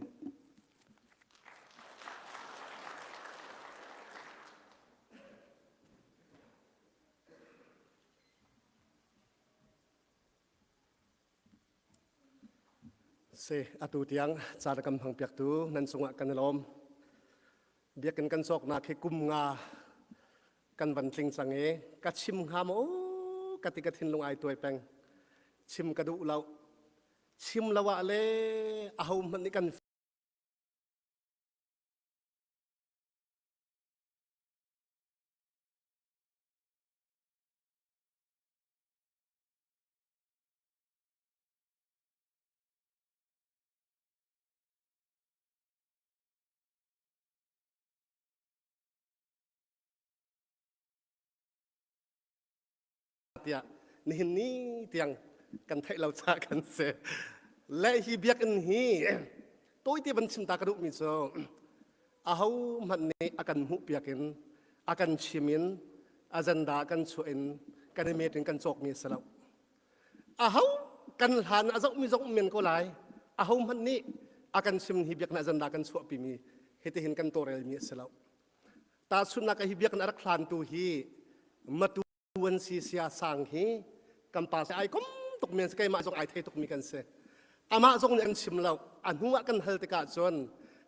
Si, atu tiang ca na kan hmangpiaktu nan cungah kan i lawm. Biakinn kan cawknak hi kum nga kan van tling cang i ka chim hnga maw ka ti ka thinlung ai tuai peng. Chim ka duh lo. Chim lo ah le aho hmanh nih kan tiah nihin ni tiang kan theih lo ca kan si le hi biakinn hi tawite van chim ta ka duhmi cu aho hmanh nih a kan hmuh piak in a kan chim in agenda kan chuah in kan i meeting kan cawkmi a si lo aho kan hlan a zohmi zong men ko lai aho hmanh nih a kan chim hi biakinn agenda kan chuahpimi hitihin kan tawlrelmi a si lo tahchunhnak ah hi biakinn a rak hlantu hi matu an si sia sang hi kan pa ai kom tuk men keimah zong ai thei tuk mi kan si amah zong nih an chim lo a hnu ah kan hal tikah cun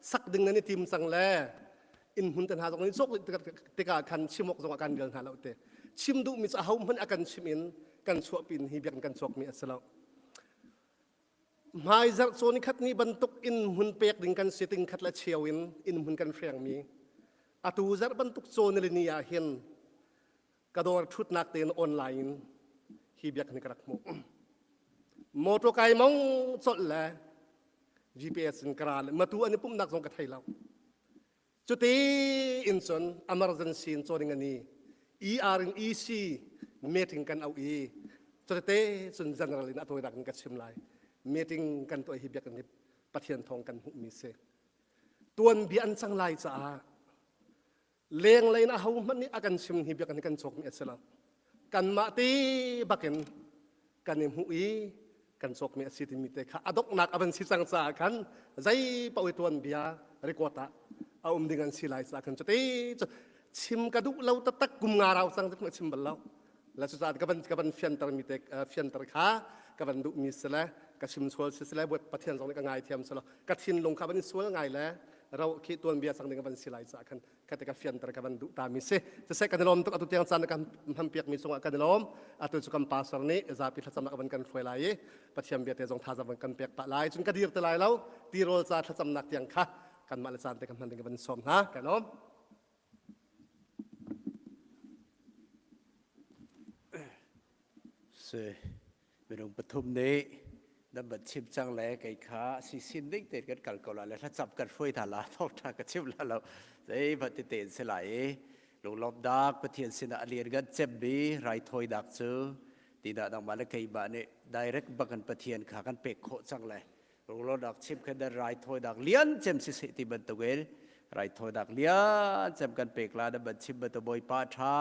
sak ding nan i tim cang le inn hmun te hna zong nih cawk tikah khan chim awk zong ah kan rel hna lo te chim duh mi cu aho hmanh a kan chim in kan chuahpi in hi biakinn kan chuak mi a si lo hmaizarh cawn khat ni bantuk inn hmun pek ding kan si ting khat le cheu in inn hmun kan hreng mi atu zarh bantuk cawn le ni ah hin ka dawr ṭhutnak tein online in hi biakinn ka rak hmuh. Motor kai mong colh le GPS in ka ra le matu an i pumhnak zong ka thei lo. Cuti in cun emergency in cawning ani ER in EC meeting kan auh i cutete cun general in a tawinak in ka chim lai. Meeting kan tuah hi biakinn hi Pathian thawng kan hmuhmi si. Tuanbia an cang lai caah lenglei in aho hmanh nih a kan chim hi biakinn kan cawkmi a si lo kanmah te bakin kan i hmuh i kan cawkmi a si timi te kha a donghnak a van si cang caah khan zei paoh i tuan bia record ah a um ding an si lai caah khan cuti chim ka duh lo taktak kum nga rau cang cu chim bal lo la cu caah ka van ka van fianter mi te fianter kha ka van duh mi si le ka chim sual si le Pathian zong nih ka ngai thiam si lo ka thinlung kha van i sual ngai le. Ro khi tuanbia cang ding van si lai ca khan ka te ka fianter ka van duh ta mi si. Siseh kan i lawm tuk atu tiang caan kan hman piak mi cungah kan i lawm. Atu cu kan pastor nih zapi thlacamnak van kan hruai lai i Pathian bia te zong thazaang van kan pek pah lai. Cun ka dir te lai lo. Tirawl ca thlacamnak tiang kha kanmah le caan te kan hman ding ka van sawm hna. Ka lawm. Si minung pathum nih nan van chim cang le kei kha si sin ding tein kan kal ko la le thlacam kan hruai hna la thawngṭha ka chim la lo zei van ti tein si lai i lunglawmhnak Pathian sinah a lianngan cemmi raithawinak cu tinah nangmah le keimah nih direct bak in Pathian kha kan pek khawh cang le Runglawnak chim kha nan raithawinak lian cem siseh ti bantukin raithawinak lian cem kan pek la nan ban chim bantuk Bawipa ṭha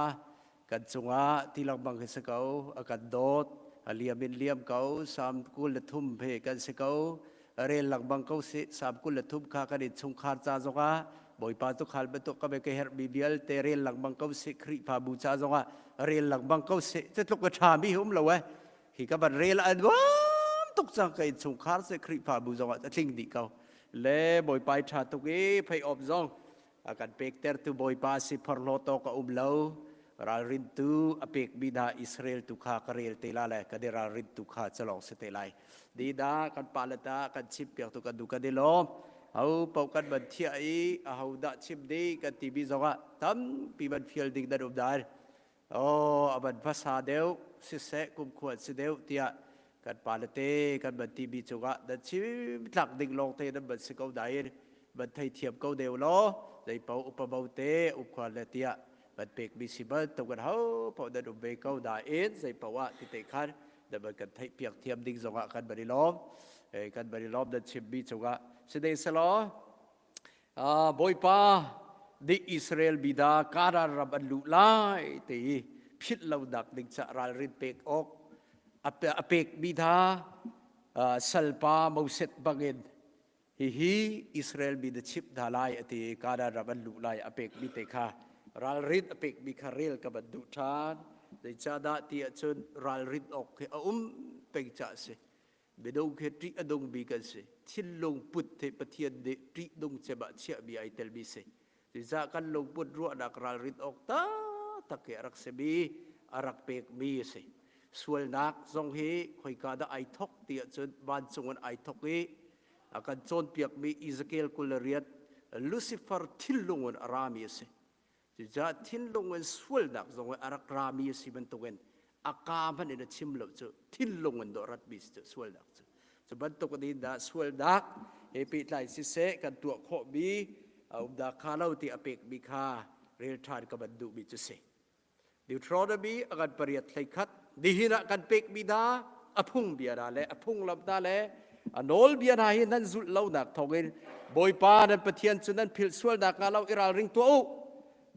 kan cungah ti lengmang hi si ko a kan dawt a liam in liam ko Salm 23 he kan si ko rel lengmang ko si Salm 23 kha kan innchungkhar ca zongah Bawipa tukhal bantuk ka be ka herhmi vialte rel lengmang ko si Khrihfabu ca zongah rel lengmang ko si tluk a ṭha mi um lo eh Hi ka van rel a nuam tuk cang ka innchungkhar se Khrihfabu zong ah a tling dih ko. Le Bawipa i ṭha tuk i phei awp zong a kan pektertu Bawipa si phorhlaw tawk a um lo. Ralrintu a pekmi hna Israel tu kha ka rel te la le kan i ralrintu kha calawng si te lai. Ni dah kan pa le ta kan chim piak tu kan du kan i lawm. Ho paoh kan van thiah i a ho dah chim ding kan timi zongah tampi van fial ding nan um dai. Oh, a van hmasa deuh siseh kumkhua si deuh tiah kan pale te kan van timi cungah nan chim tlak ding lawng te nan van si ko nain van thei thiam ko deu law zeipo upa bo te umkhua le tiah van pek mi si bantuk kan ho paoh nan um ve ko nain zeipo ah ti te khan nan van kan theih piak thiam ding zongah kan van i lawm kan van i lawm nan chim mi cungah si dei selaw Bawipa nih Israel mi hna Kanaan ram an luh lai ti i philh lonak ding caah ralrin pek awk a pekmi hna salpa Moses bangin hihi Israel mi na chimh hna lai a ti i Kanaan ram an luh lai a pekmi te kha ralrin a pekmi kha rel ka van duh ṭhan. Zeicahdah ti ahcun ralrin awk hi a um peng caah a si. Minung khi ṭih a nungmi kan si. Thinlung put hi Pathian nih ṭih nung cem ah chiahmi ai telmi si. Cucaah kan lungput ruahnak ralrin awk taktak hi a rak simi, a rak pekmi a si. Sualnak zong hi khoika dah ai thok ti ahcun vancung in ai thok i a kan cawnpiakmi Ezekiel 28 Lucifer thinlung in a rami a si. Cucaah thinlung in sualnak zong a rak rami a si bantukin a kaa hmanh in a chim lo cu thinlung in dawh ratmi si cu sualnak cu. Cu bantuk in dah sualnak he pehtlai siseh kan tuah khawhmi a um dah kha lo ti a pekmi kha rel ṭhan ka van duhmi cu si. Deuteronomy a kan pariat 11 nihin ah kan pekmi hna a phung bia hna le a phunglam hna le a nawlbia hna hi nan zulh lonak thawngin Bawipa nan Pathian cu nan philh sualnak hnga lo i ralring tuah u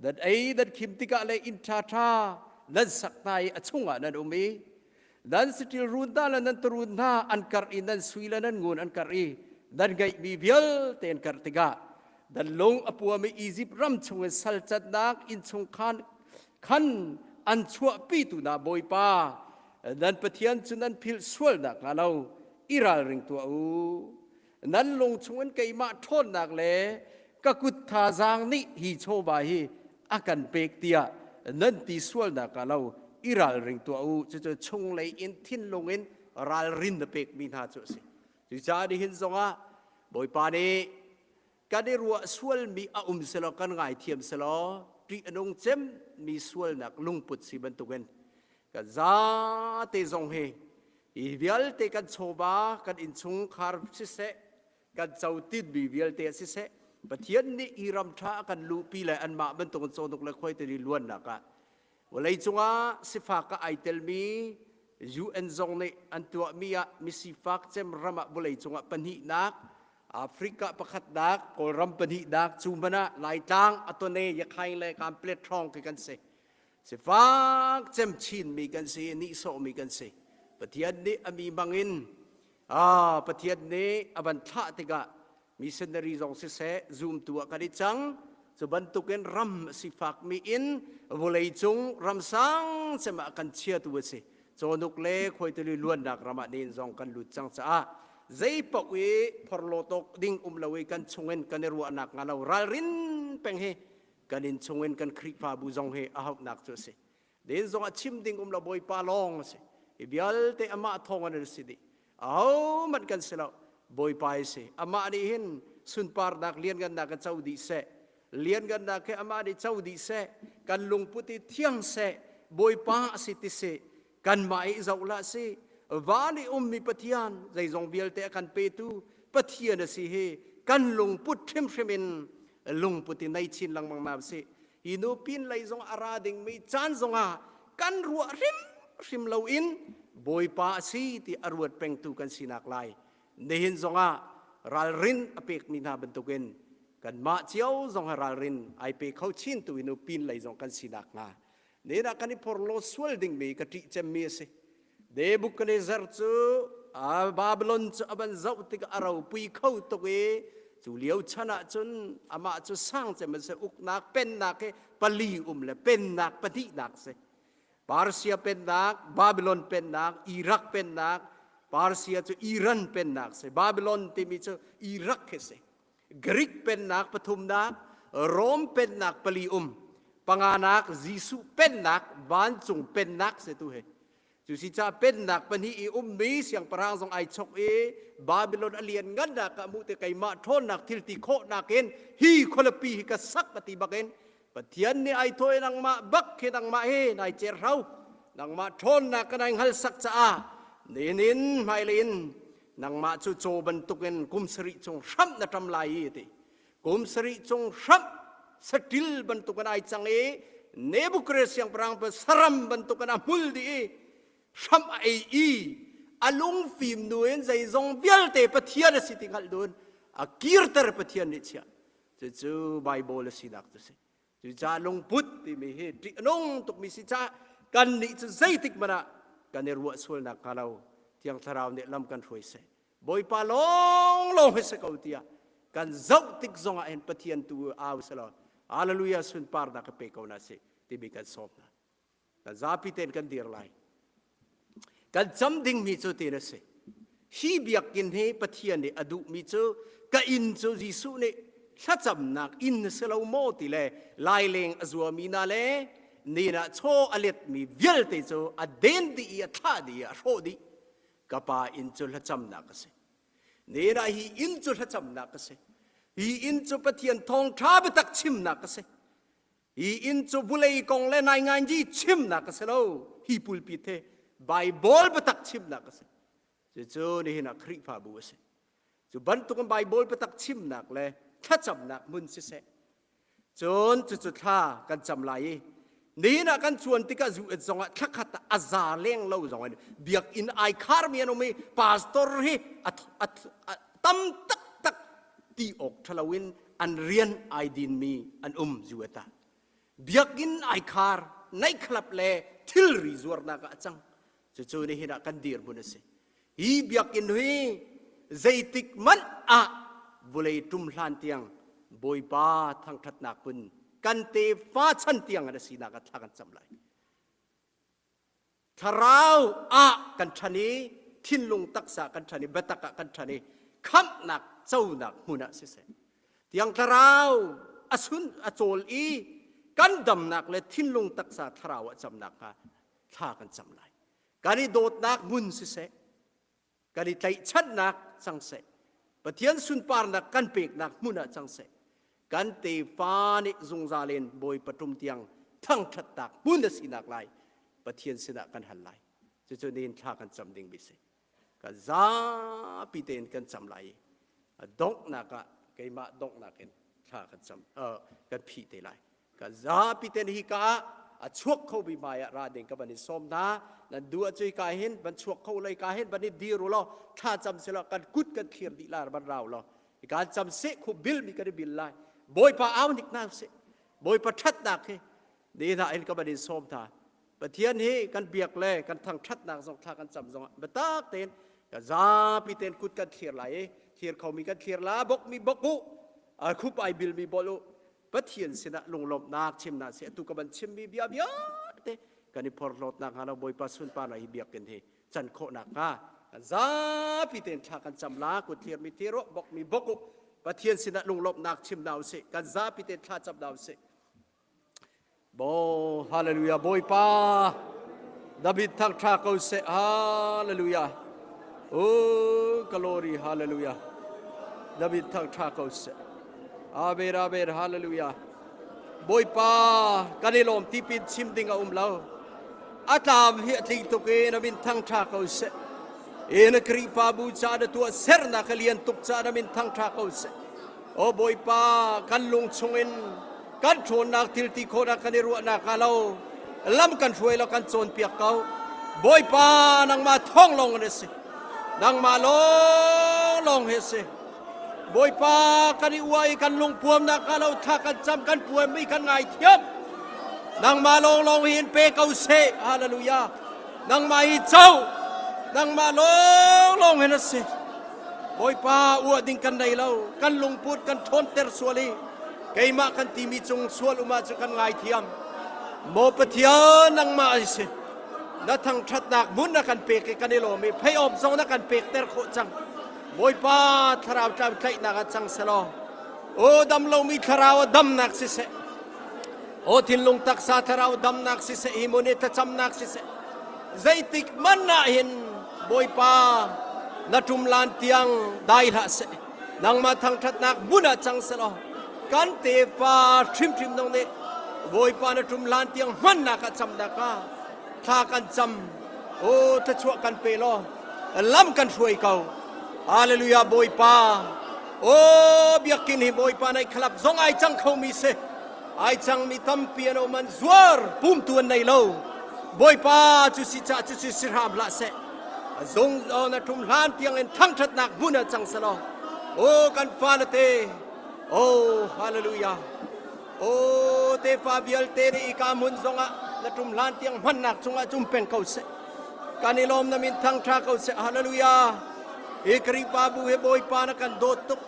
nan ei nan khim tikah le inn ṭhaṭha nan sak hna i a chungah nan um i nan saṭil run hna le nan tuurun hna an karh i nan sui le nan ngun an karh i nan ngeihmi vialte an karh tikah nan lung a puam i Izipt ram chungin sal cannak innchung khan khan an chuahpitu hna Bawipa nan Pathian cu nan philh sual nakhnga lo i ralring tuah u. Nan lung chungin keimah ṭhawnnak le ka kut thazaang nih hi chawva hi a kan pek tiah nan ti sual nakhnga lo i ralring tuah u. Cucu chunglei in thinlung in ralrin na pekmi hna cu a si. Cucaah nihin zongah Bawipa nih kan i ruah sualmi a um selaw kan ngaithiam selaw ṭih a nung cemmi sualnak lungput si bantukin kan zate zong hi hi vialte kan chawva kan innchungkhar siseh kan cotinmi vialte siseh Pathian nih hi ram ṭha a kan luhpi le anmah bantukin cawhnuk le khuaitili luannak ah Vawleicung ah sifak ah ai telmi UN zong nih an tuahmi ah misifak cem ram ah vawleicung ah pahnihnak, Africa pakhatnak, Kawlram pahnihnak, cu hmanh ah Laitlang, Atone, Yakhaing le Kamplet hrawng khi kan si. Sifak cem Chinmi kan si, nihsawhmi kan si. Pathian nih a mi bangin ah Pathian nih a van thlah tikah missionary zong siseh zumtu ah kan i cang cu bantukin ram sifakmi in vawleicung ram sang cem ah kan chiatu a si cawhnuk le khuaituli luannak ram ah nin zong kan lut cang caah. Zei paoh i phorhlawt awk ding um lo i kan chungin kan i ruahnak hnga lo ralrin peng hi kan inn chungin kan Khrihfabu zong hi a hauhnak cu a si. Den zong ah chim ding um lo Bawipa lawng a si. Hi vialte amah thawng an si dih. Ahohmanh kan si lo. Bawipa i si. Amah nih hin sunparnak lianngannak a co dih seh. Lianngannak he amah nih co dih seh. Kan lungput i thiang seh. Bawipa a si ti si. Kanmah i zoh hlah si. Van i ummi Pathian zeizong vialte a kan petu Pathian a si hi kan lungput hrimhrim in lungput i nei chin lengmang na si. Hi nu pin lei zong a ra dingmi caan zongah kan ruah hrimhrim loin Bawipa a si ti a ruat pengtu kan sinak lai. Nihin zongah ralrin a pekmi hna bantukin kanmah cio zong ralrin ai pe kho chin tu in pin lei zong kan sinak hnga Nihin ah kan i porhlaw sual dingmi ka ṭih cemmi a si. Nebuchadnezzar cu Babylon cu a van zoh tikah a ropui kho tuk i cu lio chan ah cun amah cu sang cem an si uknak pennak hi pali um le pennak pahnihnak si. Persia pennak, Babylon pennak, Iraq pennak, Persia cu Iran pennak si. Babylon timi cu Iraq khi si. Greek pennak pathumnak, Rom pennak pali um, panganak Jesuh pennak, vancung pennak se tu he. Cu si ca pennak pahnih i ummi siangpahrang zong ai chok i Babylon a lian ngannak ka mu te keimah ṭhawnnak thil ti khawhnak in hi khualipi hi ka sak ka ti bakin Pathian nih ai thawi nangmah bak khi nangmah hi nai cer hro nangmah ṭhawnnak ka nai hngal sak caah ninin hmailei in nangmah cu caw bantukin kum sarih chung hramh na ṭam lai i ti kum sarih chung hramh saṭil bantukin ai cang i Nebuchadnezzar siangpahrang pa saram bantukin a hmul dih i hramh a ei i a lungfim nu in zeizong vialte Pathian a si ti hngalh dun a kirter Pathian nih chiah cucu Bible a sinak cu si Cucaah lungput timi hi ṭih a nung tukmi si caah kannih cu zeitik hmanh ah kan i ruah sualnak hnga lo Thiang Thlarau nih lam kan hruai seh. Bawipa lawnglawng hi si ko tiah kan zoh tik zongah hin Pathian tu au selaw Hallelujah sunparnak ka pe ko na si timi kan sawm hna. Kan zapi tein kan dir lai. Kan cam dingmi cu tin a si. Hi biakinn hi Pathian nih a duhmi cu ka inn cu Jesuh nih thlacamnak inn a si lo maw ti le laileng a zuami na le nin ah chaw a letmi vialte cu a den dih i a thlah dih i a hrawh dih. Ka pa inn cu thlacamnak a si. Nin ah hi inn cu thlacamnak a si. Hi inn cu Pathian thawngṭha biatak chimnak a si. Hi inn cu vulei kong le nainganji chimnak a si lo. Hi pulpit he Bible biatak chimnak a si. Cucu nihin ah Khrihfabu a si. Cu bantukin Bible biatak chimnak le thlacamnak hmun siseh. Cun cucu thla kan cam lai i nihin ah kan cuan tikah zu et zongah thlakhat ah a za leng lo zong in biakinn ai kharmi an um i pastor hi a, a, a tam taktak ti awk ṭhalo in an rian ai dinmi an um zuata biakinn ai khar nightclub le thilri zuarnak ah a cang cucu nihin ah kan dirhmun a si hi biakinn hi zeitik manh ah vulei ṭum hlan tiang bawipa thangṭhatnak hmun kan tefa chan tiang an sinak ah thla kan cam lai Thlarau ah kan ṭhan i thinlung taksa kan ṭhan i biatak ah kan ṭhan i khamhnak conak hmun ah siseh tiang thlarau a sun a cawl i kan damnak le thinlung taksa thlarau ah camnak hnga thla kan cam lai kan i dawtnak hmun siseh kan i tlaihchanhnak cang seh Pathian sunparnak kan peknak hmun ah cang seh kan tefa nih zungzal in Bawipa ṭum tiang thangṭhatnak hmun a sinak lai Pathian sinah kan hal lai cucu nihin thla kan cam ding mi si kan zapi tein kan cam lai i a donghnak ah keimah donghnak in thla kan cam kan phih te lai Kan zapi ten hi ka ah a chuak kho mi hmai ah ra ding ka van in sawm hna. Nan duh ahcun hika hin van chuak kho lei ka hin van i dir u law thla cam se law kan kut kan thlir dih la van rau law hika cam seh khu bil mi kan i bil lai. Bawipa au nik hna seh. Bawipa ṭhatnak hi ni hna in ka van in sawm hna. Pathian hi kan biak le kan thangṭhatnak zong thla kan cam zong ah biatak tein kan zapi tein kut kan thlir lai i thlir khomi kan thlir la bok mi bok u khup ai bil mi bol u Pathian sinah lunglawmhnak chimnak si atu ka van chimmi bia vialte kan i phorhlawtnak hnga lo Bawipa sunparnak hi biakinn hi can khawhnak hnga. Kan zapi tein thla kan cam la kut thlir mi thir bok mi bok u Pathian sinah lunglawmhnak chim hna usih. Kan zapi tein thla cam hna usih. Bo hallelujah Bawipa David thangtha ko seh hallelujah Oh glory hallelujah David thangtha ko seh Amen amen hallelujah Bawipa kan i lawm tipin chim ding a um lo a tlam hi a tling tuk i na min thangtha ko seh e na Khrihfabu ca na tuah sernak a lian tuk ca na min thangtha ko seh O Bawipa, kan lung chungin kan ṭhawnnak thil ti khawhnak kan i ruahnak hnga lo lam kan hruai lo kan cawnpiak ko. Bawipa, nangmah thawng lawng in a si. Nangmah lawnglawng hi a si. Bawipa, kan i uah i kan lungpuamnak hnga lo thla kan cam kan puammi kan ngaithiam. Nangmah lawnglawng hi in pe ko seh. Hallelujah. Nangmah hi co. Nangmah lawnglawng hin a si. Bawipa uah ding kan nei lo kan lungput kan ṭhawnter sual i keimah kan timi cung sual um ahcun kan ngaithiam maw Pathian nangmah ai si na thangṭhatnak hmun na kan pek i kan i lawm i pheiawp zong na kan pekter khawh cang Bawipa thlarau tlau tlaihnak ah cang selaw o dam lomi thlarau a damnak siseh o thinlung taksa thlarau damnak siseh hi mun i thlacamnak siseh zeitik man ah hin Bawipa na ṭum lan tiang dai hlah seh nangmah thangṭhatnak hmun ah cang selaw kan tefa hrimhrim nong nih Bawipa na ṭum lan tiang hmannak ah camnak ah thla kan cam o thluachuah kan pe law lam kan hruai ko Hallelujah Bawipa o biakinn hi Bawipa nai khalap zong ai cang kho mi si ai cangmi tampi an um an zuar pumtu an nei lo bawipa cu si ca cu si si hram hlah seh zung na ṭum hlan tiang in thangṭhatnak hmun ah cang selaw o kan fale te o hallelujah o tefa vialte nih ika hmun zongah na ṭum hlan tiang hmannak cungah cum peng ko seh kan i lawm na min thangṭha ko seh hallelujah hi Khrihfabu he bawipa na kan dawt tuk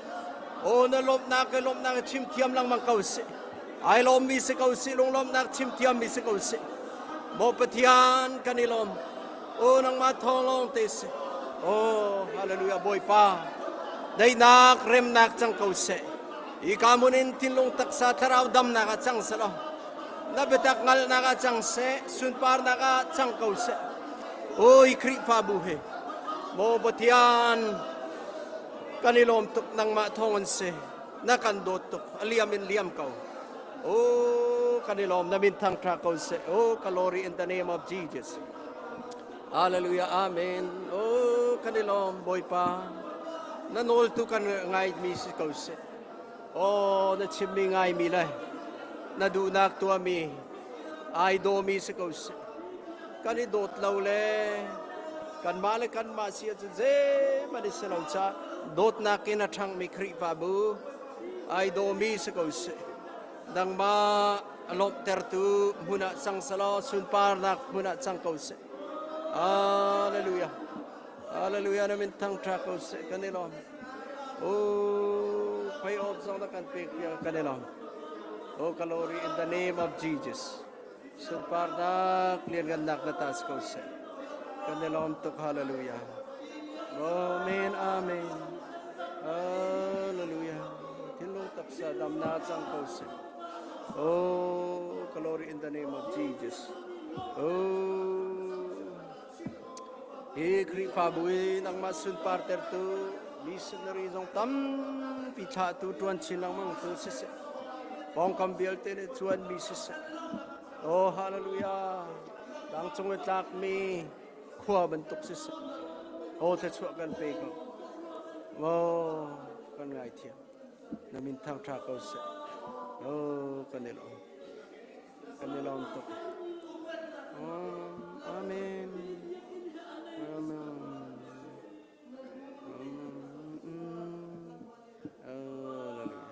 O na lawmhnak le lawmhnak chim thiam lengmang ko sih. Ai lawmmi si ko sih, lunglawmhnak chim thiammi si ko sih. Maw Pathian kan i lawm. O nangmah thawng lawng te si. O hallelujah Bawipa. Daihnak remnak cang ko seh. Hi ka hmun in thinlung taksa thlarau damnak ah cang selaw. Na biatak ngalnak ah cang seh, sunparnak ah cang ko seh. O hi Khrihfabu hi. Maw Pathian Kan i lawm tuk nangmah thawng an si. Na kan dawt tuk. A liam in liam ko. Oh, kan i lawm na min thangṭha ko seh. Oh, glory in the name of Jesus. Hallelujah. Amen. Oh, kan i lawm Bawipa. Na nawl tu kan ngaimi si ko seh. Oh, na chimmi ngaimi le na duhnak tuahmi ai dawmi si ko seh. Kan i dawt lo le kanmah le kanmah si ahcun zeihmanh i si lo caah dawtnak in a ṭhangmi Khrihfabu ai dawmi si ko seh. Nangmah a lawmhtertu hmun ah cang selaw sunparnak hmun ah cang ko seh. Hallelujah. Hallelujah na min thangṭha ko seh kan i lawm. Oh, pei awp zong na kan pek piak kan i lawm. Oh, glory in the name of Jesus. Sunparnak lianngannak na ta si ko seh. Kan i lawm tuk hallelujah. Amen amen. Hallelujah. Thinlung taksa damnak cang ko seh. Oh, glory in the name of Jesus. Oh, Hi Khrihfabu i nangmah sunpartertu missionary zong tampi thlahtu ṭuan chin lengmang tu siseh pawngkam vialte nih cuanmi siseh oh hallelujah tlangcung i tlakmi khua bantuk siseh oh thluachuah kan pe ko oh kan ngaithiam na min thangṭha ko seh oh kan i lawm Kan i lawm tuk. Amen. Amen. Hallelujah.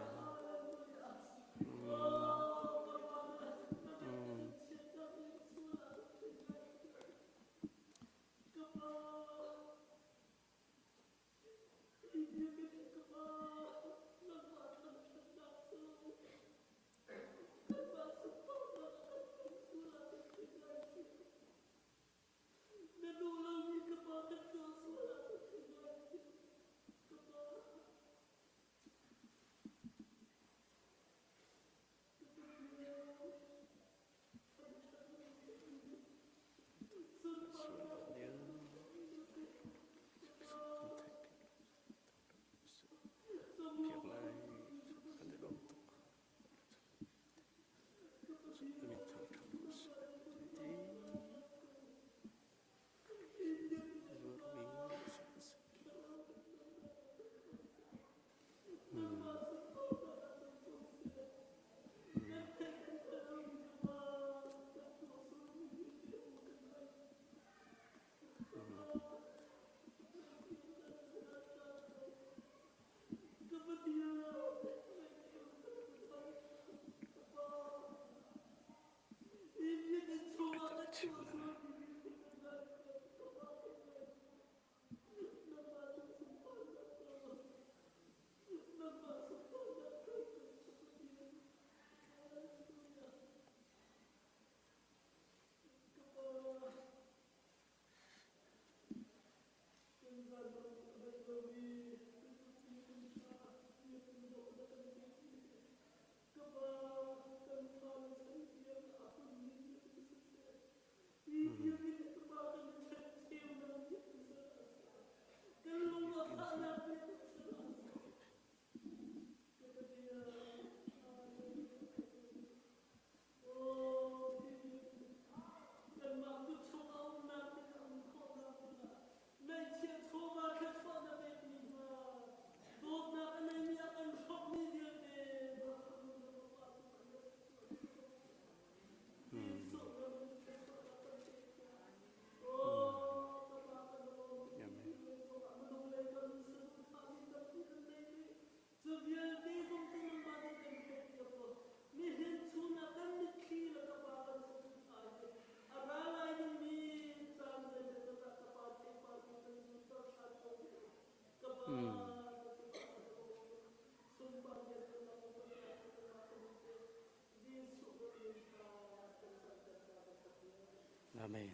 Amen.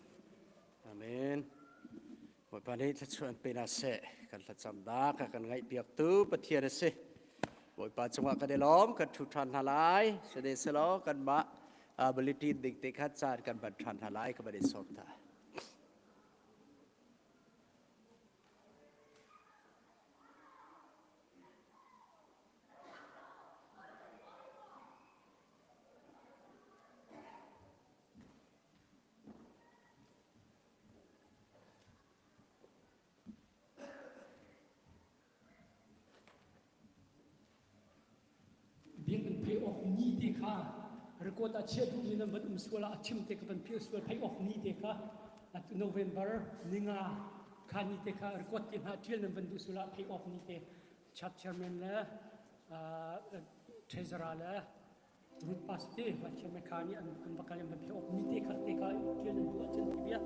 Amen. Bawipa nih thluachuah an pe hna seh. Kan thlacam dak a kan ngaihpiaktu Pathian a si. Bawipa cungah kan i lawm, kan ṭhu ṭhan hna lai. Sade selaw kanmah ability ding te kha caan kan ban ṭhan hna lai ka van in sawm hna. Biakinn phei awk ni te kha record ah chiah duhmi nan van um sual ah a chim te ka van philh sual phei awk ni te kha atu November ninga kha ni te kha record te hna ṭial nan van duh sual ah phei awk ni te chap chairman le treasurer le Ruth Paste Vachiam kha nih an va kal in van phei awk ni te kha te kha ṭial nan duh ahcun ti bia.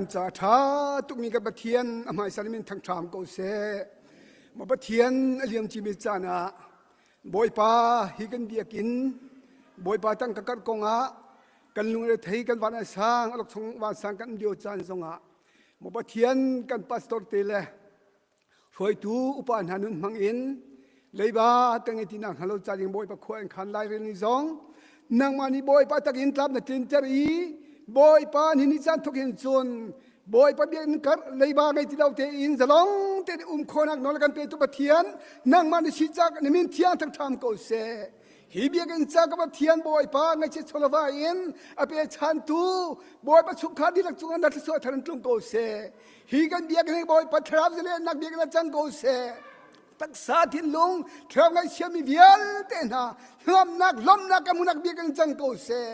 Kan ca ṭha tukmi kan Pathian a hmaisa min thangṭham ko seh. Maw Pathian a liam cimi caan ah Bawipa hi kan biakinn Bawipa tangka karh kongah kan lungre thei kan van a sang a chung vansang kan lio caan zongah maw Pathian kan pastor te le hruaitu upa hna nun hmang in leiba kan ngei ti nak hnga lo ca ding Bawipa khua in khan lai rel ni zong nangmah nih Bawipa tak in tlap na tlinter i Bawipa ni ni caan thuk hin cun Bawipa biakinn kar leiba ngei ti lo tein zalong tein um khawhnak nawl kan petu Pathian nangmah na si cak na min thiang thangṭham ko seh. Hi biakinn ca ka Pathian Bawipa ngaihchiat chawlava in a pechantu Bawipa chungkhar dihlak cungah na thluachuah thar in tlung ko seh. Hi kan biakinn hi Bawipa thlarau zalennak biakinn ah cang ko seh. Taksa thinlung thlarau ngaihchiami vialte hna hngamnak lawmhnak kan hmuhnak biakinn cang ko seh.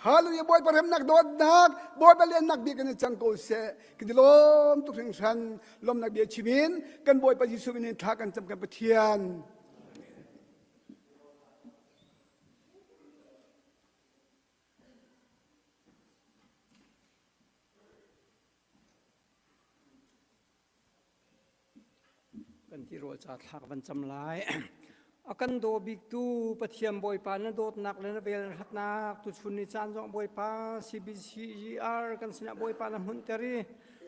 Hallelujah Bawipa remnak dawtnak Bawipa lennak biakinn cang ko seh. Kan i lawm tuk hringhran lawmnak bia chim in kan Bawipa Jesuh min in thla kan cam kan Pathian. Kan tirawl ca thlak van cam lai. A kan daw biktu Pathian Bawipa na dawtnak le na vel hatnak tuchun ni caan zong Bawipa CBCGR kan sinah Bawipa na hmunhter i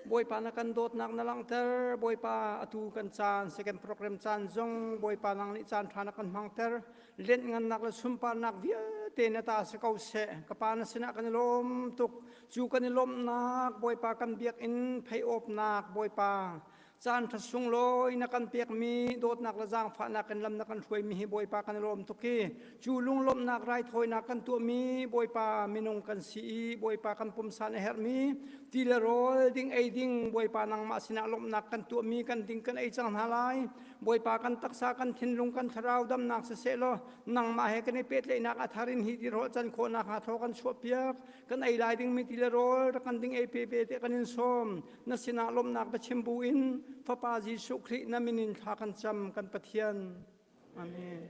Bawipa na kan dawtnak na langhter Bawipa atu kan caan second program caan zong Bawipa nang nih caan ṭha na kan hmangter lianhngannak le sunparnak vialte na ta si ko seh ka pa na sinah kan i lawm tuk cu kan i lawmhnak Bawipa kan biakinn pheiawpnak Bawipa caan ṭha sunglawi na kan pekmi dawtnak le zaangfahnak in lam na kan hruaimi hi Bawipa kan i lawm tuk i cu lunglawmhnak raithawinak kan tuahmi Bawipa minung kan si i Bawipa kan pumsa na herhmi ti le rawl ding ei ding Bawipa nangmah sinah lawmhnak kan tuahmi kan ding kan ei cang hna lai Bawipa kan taksa kan thinlung kan thlarau damnak siseh law nangmah he kan i pehtlaihnak a thar in hi ti rawl can khawhnak hnga thaw kan chuahpiak kan ei lai dingmi ti le rawl rak kan ding ei pe pe te kan in sawm na sinah lawmhnak biachim bu in Fapa Jesuh Khrih na min in thla kan cam kan Pathian Amen.